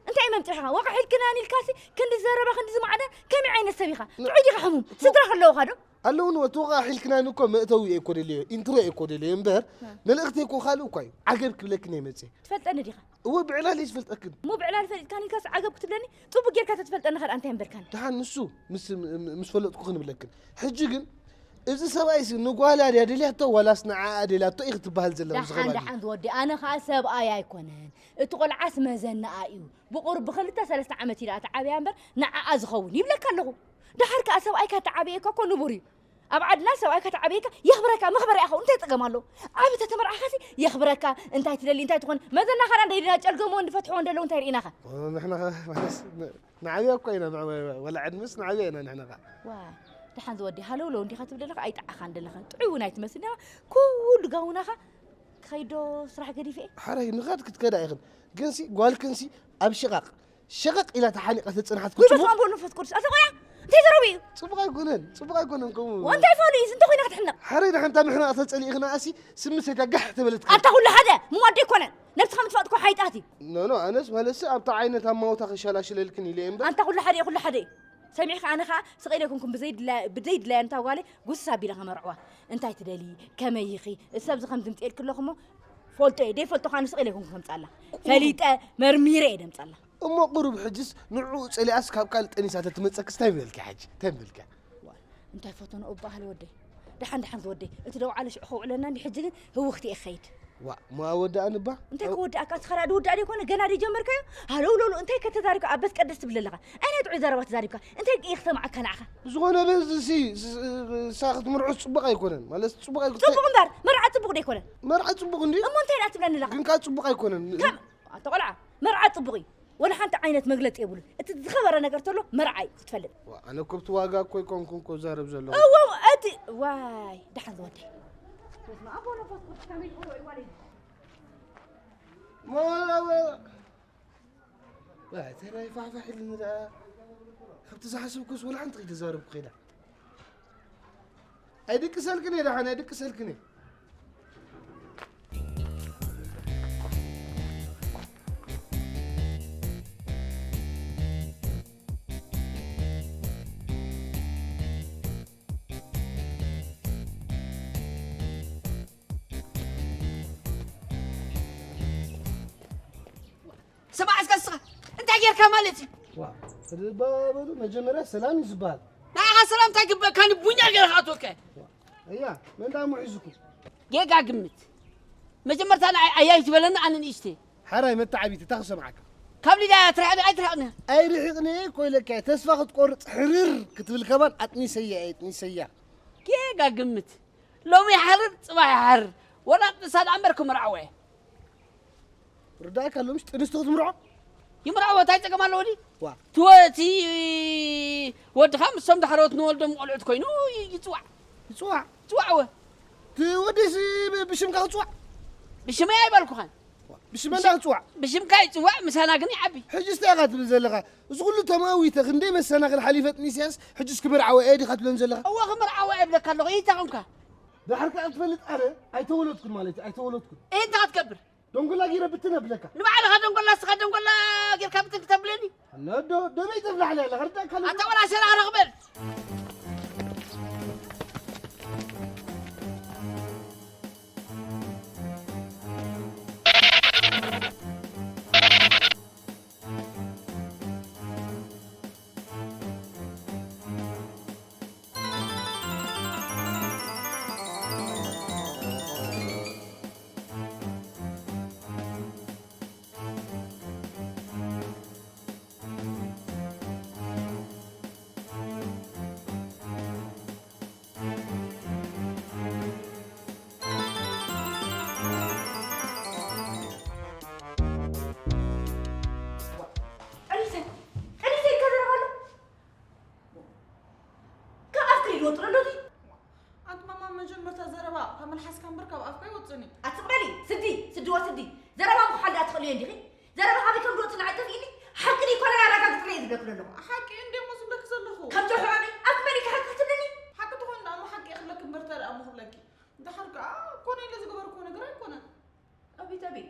እንታይ መምፅእኻ? ወቃ ሒልክናን ኢልካሲ ክንዲ ዘረባ ክንዲ ዝማዕደ ከመይ ዓይነት ሰብ ኢኻ? ጥዑይ ዲኻ ሕሙም? ስድራ ከለውኻ ዶ? ኣለውን ወትወቃ ሒልክናን እኮ መእተዊ እየ እኮ ደልዮ፣ ኢንትሮ እየ እኮ ደልዮ እምበር፣ መልእኽቲ እኮ ካልእ እኳ እዩ። ዓገብ ክብለክን እየ መፅእ። ትፈልጠኒ ዲኻ? እወ፣ ብዕላል እየ ዝፈልጠክን። እሞ ብዕላል ፈሊጥካን ኢልካስ ዓገብ ክትብለኒ? ፅቡቅ ጌርካ ተትፈልጠኒ ኸድኣ እንታይ እምበርካን? ደሓን ንሱ ምስ፣ ምስ ፈለጥኩ ክንብለክን። ሕጂ ግን፣ እዚ ሰብኣይሲ ንጓላ ድያ ደልያቶ ዋላስ ንዓኣ ደልያቶ እዩ ክትበሃል ዘለዋ ኣብዚ ደሓን፣ ከባቢ? ደሓን ዝወዲ፣ ኣነ ኸኣ ሰብኣይ ኣይኮነን። እቲ ቆልዓስ መዘናኣ እዩ። ብቑሩብ ብኽልተ ሰለስተ ዓመት እዩ ደኣ ተዓብያ እምበር ንዓኣ ዝኸውን ይብለካ ኣለኹ። ደሓር ከኣ ሰብኣይካ ተዓብየካ እኮ ንቡር እዩ። ኣብ ዓድና ሰብኣይካ ተዓብየካ የኽብረካ፣ መኽበሪ ኢኻ፣ እንታይ ጸገም ኣለዎ? ዓቢ ተተመርዓኻሲ የኽብረካ፣ እንታይ ትደሊ፣ እንታይ ትኾን፣ መዘናኻ ደኣ እንደ ኢድና ጨልገሞ እንድፈትሕዎ እንደለዉ እንታይ ርኢናኻ? ንሕና ኸ ማለስ ን-፣ ንዓብያ እኮ ኢና፣ ንዕ-፣ ወላ ዕድመስ ንዓብያ ኢና ንሕና ኸ። ዋይ፣ ደሓን ዝወዲ ሃለውለው እንዲኻ ትብል ዘለኻ፣ ኣይጠዓኻን ዘለኻ። ጥዑይ እውን ኣይትመስልን ኢኻ፣ ኩሉ ጋውናኻ ክኸይዶ ስራሕ ገዲፈ እየ። ሓራይ ንኻድ ክትከዳ ኢኽን። ግንሲ ጓልክንሲ ኣብ ሽቓቕ፣ ሽቓቕ ኢላ ተሓኒቓ ተጸንሓት ጉልበት ክጽቡ-፣ ማንቦ መንፈስ ቅዱስ። ኣታ ቆያ፣ እንታይ ዘረቡ እዩ? ጽቡቕ ኣይኮነን፣ ጽቡቕ ኣይኮነን ከምኡ። ወንታይ ፋሉ እዩ? እንተ ኮይና ክትሕነቕ። ሓራይ ንሓንታ ምሕናቕ ተጸሊእኽና ኣሲ ስምሰይታ ጋሕ ተበለት። ኣታ ኩሉ ሓደ፣ እሞ ኣደ ኣይኮነን። ነብስኻ ምጥፋእ እኮ ሓይጣት እዩ። ኖ፣ ኖ፣ ኣነስ ማለትሲ ኣብታ ዓይነት ኣማውታ ክሻላሽለልክን ኢለ እየ እምበር። ኣንታ ኩሉ ሓደ እዩ፣ ኩሉ ሓደ እዩ። ሰሚዕካ ኣነ ኸኣ ስቕ ኢለ ኣይኮንኩን ብዘይድላ-፣ ብዘይድላያ እንታ ጓለይ ጉስስ ኣቢለ ከመርዕዋ። እንታይ ትደሊ? ከመይ ኢኺ? እሰብ እዚ ከም ዝምፅኤልኪ ኣለኹ እሞ ፈልጦ እየ። ደይፈልጦ ኸኣ ስቕ ኢለ ኣይኮንኩን ከምፅኣላ። ፈሊጠ መርሚረ እየ ደምፅኣላ። እሞ ቁሩብ ሕጅስ ንዕኡ ጸሊኣስ ካብ ካልእ ጠኒሳ ተትመጸክስ እንታይ ምበልኪ ሕጂ? እንታይ ምበልኪ? ዋይ፣ እንታይ ፈተንኦ በሃል ወደይ። ደሓን ደሓን ዝወደይ። እቲ ደውዓለ ሽዑ ከውዕለና እንዲ ሕጂ ግን ህውኽቲ እየ ክኸይድ። ዋ፣ እሞ ኣወዳእኒ እባ? እንታይ ክወድኣካ? እቲ ኸራ ድውዳእ ደይኮነ ገና ደይጀመርካዮ? ሃለውለውሎ እንታይ ከተዛሪብካ ኣብ ቤት ቀደስ ትብል ኣለኻ? ኣይ ናይ ጥዑይ ዘረባ ተዛሪብካ። እንታይ እየ ክሰምዓካ ንዓኻ? ብዝኾነ በዚ ሲ-፣ ስ-፣ ስ-፣ ንሳ ክትምርዖ ጽቡቕ ኣይኮነን። ማለት ጽቡቕ ኣይኮ-፣ ጽቡቕ እምበር፣ መርዓ ጽቡቕ ደይኮነ? መርዓ ጽቡቕ እንድዩ። እሞ እንታይ ደኣ ትብለኒ ኣለኻ? ግን ከኣ ጽቡቕ ኣይኮነን። ከም ኣታ ቆልዓ፣ መርዓ ጽቡቕ እዩ። ወላ ሓንቲ ዓይነት መግለጺ የብሉን። እቲ ዝኸበረ ነገር ተሎ መርዓ እዩ ክትፈልጥ። ዋ፣ ኣነ እኮ ብቲ ዋጋ እኮ ኣይኮንኩን እኮ ዛረብ ዘለኹ። እዎ፣ እቲ፣ ዋይ፣ ደሓን ዝወደይ። በስመ ኣብ ወመንፈስ ቅዱስ ከመይ ይኾኖ እዩ ዋለይ። ሞላ ወ-፣ ዋ፣ ተራይ ፋሕፋሕ ኢሉኒ ደኣ። ካብቲ ዝሓሰብኩስ ወላ ሓንቲ ከይተዛረብኩ ከይዳ። ኣይድቅሰልክን እየ ደሓን፣ ኣይድቅሰልክን እየ። ስማዕ እስከ ንስኻ እንታይ ጌርካ ማለት እዩ? ዋ፣ ትድባበሉ መጀመርያ ሰላም እዩ ዝበሃል። ንዓኻ ሰላም እንታይ ግበእካኒ ቡኛ ገይረ ክኣትወካ እየ። እያ፣ መን ደኣ እሞ ሒዙኩም? ጌጋ ግምት። መጀመርታ ንዓይ ኣያይ ትበለኒ ኣነ ንእሽተይ። ሓራይ መተዓቢቲ፣ እታ ክሰምዓካ። ካብ ሊድያ ትርሕቕ ዲኻ ኣይትርሕቕን? ኣይርሕቕን እየ እኮ ኢለካ እየ። ተስፋ ክትቆርጽ ሕርር ክትብል ከማን ኣጥኒሰያ እየ፣ ኣጥኒሰያ። ጌጋ ግምት። ሎሚ ይሓርር፣ ጽባሕ ይሓርር። ወላ ኣጥንሳ ደኣ እምበር ክምርዓዎ እየ። ርዳእካ ሎምሽ ጥንስቲ ክትምርዖ? ይምርዓዎ፣ እንታይ ጸገም ኣለዎ ድዩ? ዋ። ትወ-፣ እቲ ወድኻ ምስቶም ዳሕረዎት ንወልዶም ቆልዑት ኮይኑ ይ-፣ ይጽዋዕ። ይጽዋዕ? ይጽዋዕዎ። እቲ ወዲሲ ብ-፣ ብሽምካ ክጽዋዕ? ብሽመይ ኣይበልኩኻን። ዋ፣ ብሽመይ እንዳ ክጽዋዕ? ብሽምካ ይጽዋዕ፣ ምሳና ግን ይዓቢ። ሕጂ እንታይ ኢኻ ትብል ዘለኻ? እዚ ኩሉ ተማዊተ ክንደይ መሰናኽል ሓሊፈ ጥኒስያስ፣ ሕጂስ ክምርዓዎ እየ ዲኻ ትብለን ዘለኻ? እወ፣ ክምርዓዎ እየ እብለካ ኣለኹ፣ ይታኸምካ። ድሓር ከኣ ትፈልጥ ኣነ ኣይተወለድኩን ማለት እዩ፣ ኣይተወለድኩን። እይ፣ እንታይ ክትገብር? ደንጎላ ጌረ ብትን ኣብለካ። ንባዕልኻ ደንጎላ፣ ንስኻ ደንጎላ ጌርካ ብትን ክተብለኒ? ነዶ፣ ደመይ ተብላሕለ ኣለኻ፣ ርዳእካ ኣሎ። ኣታ ቆልዓ ሰላም ረኽበል። ዕሪሰ፣ ዕሪሰ ይከዘረባሉ። ካብ ኣፍኪ ይወጥረሉ ድዩ? ኣቲ ማማ፣ መጀመርታ ዘረባ ካብ መልሓስካ እምበር ካብ ኣፍካ ኣይወጽእን እዩ። ኣቲ በሊ፣ ስዲ፣ ስዲ ወስዲ። ዘረባ ምኽሓል ደኣ ትኽእልዮ እንዲኺ? ዘረባ ካበይ ከም ዝወጽእ ንዓይ ጠፊእኒ? ሓቂ ድዩ ኮነ ኣረጋግጽለይ ዝብለኪ ዘለኹ? ሓቂ እንድየ እሞ ዝብለኪ ዘለኹ። ከም ጆርጆ ኣበይ? ኣቲ በሊ፣ ሓቂ ክትብለኒ? ሓቂ ተኾይኑ ደኣ እሞ ሓቂ እየ ክብለኪ እምበር እንታይ ደኣ እሞ ክብለኪ? ደሓር ከኣ ኮነ ኢለ ዝገበርክዎ ነገር ኣይኮነን። ኣቤት፣ ኣቤት።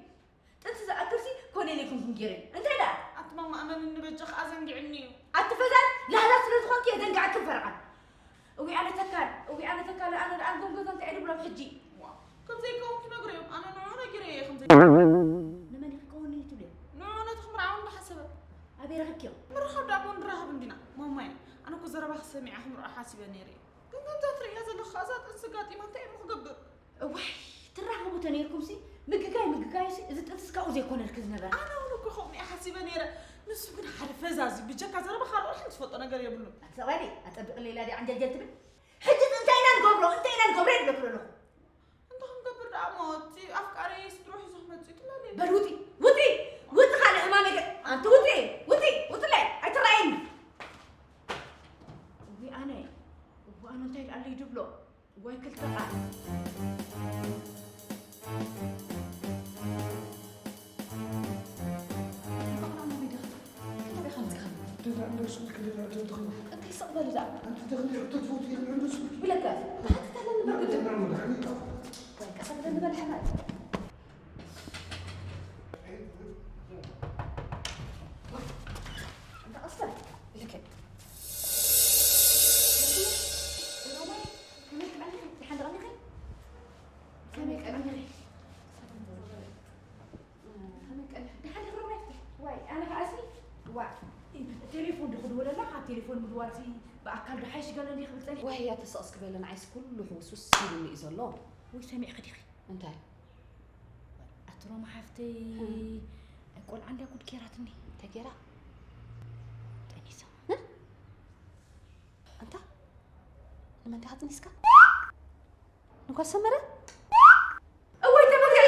ጥንቲ ዝኣክልሲ ኮነ ኢለ ኣይኮንኩን ገይረ። እንታይ ደኣ? ኣቲ ማማ እመንኒ በጃኺ ኣዘንጊዕኒ እዩ። ኣቲ ፈዛዝ ላህላ ስለ ዝኾንኪ የዘንግዐክን ፈርዓን። እዊ ኣነ ተካል፣ እዊ ኣነ ተካል፣ ኣነ ደኣ ንዞም ገዛ እንታይ እየ ድብሎም ሕጂ? ዋ፣ ከም ዘይከውን ክነግሮ እዮም። ኣነ ንዕኡ ነጊረ እየ ከም ዘይ- ንመን ኢኺ ከውን እዩ ትብልዮ? ንዕኡ ነቲ ክምርዓውን እንዳሓሰበ። ኣበይ ረኺብክዮ? ምርኻብ ደኣ እሞ ንራኸብ እንዲና። ማማየ፣ ኣነ እኮ ዘረባኺ ሰሚዐ ክምርዖ ሓሲበ ነይረ እየ። ግን ከምዛ ትርእያ ዘለኺ እዛ ጥንሲ ኣጋጢማ እንታይ እሞ ክገብር? እዋይ፣ ትራኸቡ ተነይርኩምሲ፣ ምግጋይ ምግጋይሲ፣ እዚ ጥንስስ ካብኡ ዘይኮነልኪ ዝነበረ። ኣነ እውን እኮ ከምኡ እየ ሓሲበ ነይረ። ንሱ ግን ሓደ ፈዛዝ እዩ። ብጀካ ዘረባ ካልእ ሓንቲ ዝፈልጦ ነገር የብሉን። ኣትሰቕባዲ፣ ኣጸብቕ ሌላ ድያ ዓንጀልጀል ትብል? ሕጂ እንታይ ኢና ንገብሮ? እንታይ ኢና ንገብሮ? ይብለኩ ኣለኹ። እንታይ ክንገብር ደኣ እሞ፣ እቲ ኣፍቃሪ ስድሮ ሒዙ ክመጽእ እዩ ትላለ። በል ውጢ፣ ውጢ፣ ውጢ፣ ካልእ ሕማም የገ-፣ ኣንቲ ውጢ፣ ውጢ፣ ውጥለይ፣ ኣይትረኣይኒ። እዊ ኣነ፣ እዊ ኣነ እንታይ ደኣ ኣለይ ድብሎ? ወይ ክልተ ቃል። እንታይ ስቕ በል ደኣ። ብለካ፣ ተሓተተለን በል ግድን። ወይ ቀስ በል ንበል ሓማት። እንተ ቀስ በል። ልክዕ። ከመይ ቀኒኺ? ደሓን ዶ ቀኒኺ? ከመይ ቀኒኺ? ከመይ ቀኒኺ? ደሓን ዶ ቀኒኺ? ዋይ፣ ኣነ ከዓሲ፣ ዋ፣ ቴሌፎን ዶ ክድወለላ? ካብ ቴሌፎን ምድዋልሲ ብኣካል ዶ ሓይሽ ገለ እንዲ ክብል ጸኒሐ? ዋይ፣ እያ ተስቕ እስኪ በለ፣ ንዓይስ ኩሉ ሕውስውስ ኢሉኒ እዩ ዘሎ። ወይ ሰሚዕኺ ዲኺ? እንታይ? ኣቲ ሮማ ሓፍተይ፣ እም። ቆልዓ እንድያ ጉድ ጌራትኒ። እንታይ ጌራ? ጠኒሳ። እ? ኣንታ፣ ንመን ዲኻ ጠኒስካ? ንጓል ሰመረ? እወይ፣ ተመስገን።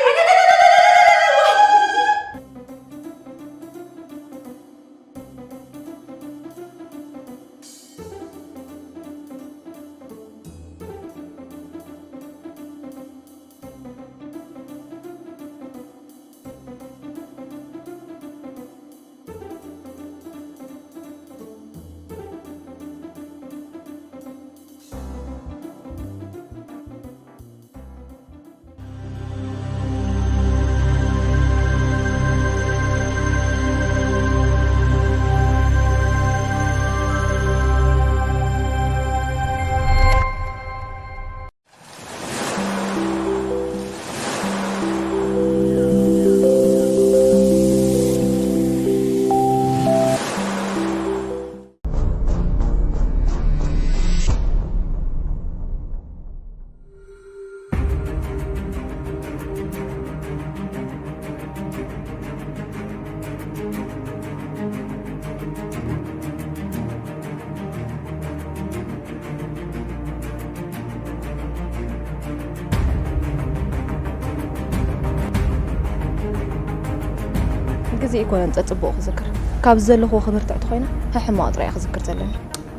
ግዜ ኣይኮነን ጸጽቡቕ ክዝክር። ካብ ዘለኹ ክብርቲ ተኾይና፣ ሕማቕ ጥራይ ክዝክር ዘለኒ።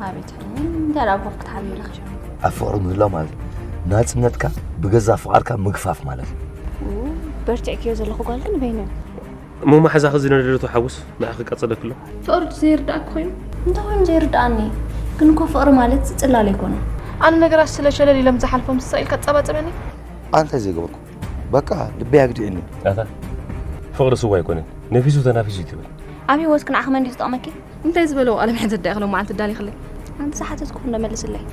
ኣቤት፣ እንታይ ደኣ ኣቦኽ ክትሓብር ኢኻ? ኣብ ፍቕሪ ምህላው ማለት ናጽነትካ ብገዛ ፍቓድካ ምግፋፍ ማለት እዩ። ኡ፣ በርቲዕክዮ ዘለኹ ጓል ግን በይኑ። እሞ መሓዛኺ ዝነደደቶ ሓውስ ንዓኺ ቀጸለኪ ኣሎ? ፍቕሪ ዘይርድኣኪ ኮይኑ? እንታይ ኮይኑ ዘይርድኣኒ? ግን እኮ ፍቕሪ ማለት ጽላል ኣይኮነን። ኣነ ነገራት ስለ ሸለል ኢሎም ዝሓልፎም ስቕ ኢልካ ትጸባጸበኒ? ኣነ እንታይ ዘይገበርኩ? በቃ ልበይ ኣግዲእኒ። ኣታ ፍቕሪ ስዋ ኣይኮነን፣ ነፊሱ ተናፊሱ እዩ ትብል። ኣብ ህይወትኪ ንዓኺ መን ድዩ ዝጠቕመኪ? እንታይ ዝበለ ወቓለ ምሕዘት ዳኣ ኢኺ ሎማዓንቲ ኣዳሊኽለይ? ኣንቲ ዝሓተትኩ እንዶ መልስለይ።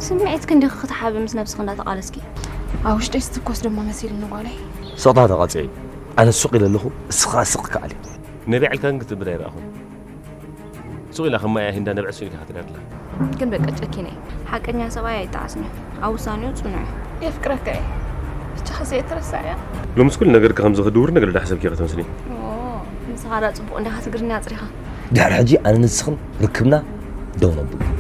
ስምዒትኪ እንዲኺ ክትሓቢ ምስ ነብስኺ እንዳተቓለስኪ። ኣብ ውሽጠይ ዝትኮስ ደማ መሲሉኒ ጓለይ። ስቕታ ተቐጽዒ። ኣነ ሱቕ ኢለ ኣለኹ፣ እስኻ ስቕ ከኣል እዩ። ነቢዐልካ ግን ክትብል ኣይረኣኹን። ሱቕ ኢላ ከማያ ሂንዳ ነብዐ ሱቕ ኢልካ ክትሪኣ ኣለኻ። ግን በቃ ጨኪነ እየ። ሓቀኛ ሰብኣይ ኣይጠዓስን እዩ። ኣብ ውሳኔኡ ጽኑዕ እዩ። የፍቅረካ እየ። ብቻ ከዚ ኣይትረሳዕያ። ሎምስ ኩሉ ነገርካ ከምዚ ክድውር ነገር ዳሕሰብኪ ኢኻ ትመስሊ። ኦ፣ ንስኻ ደኣ ጽቡቕ እንዲኻ ትግርኛ ኣጽሪኻ። ድሕሪ ሕጂ ኣነ ንስኽን ርክብና ደው ነብሎ።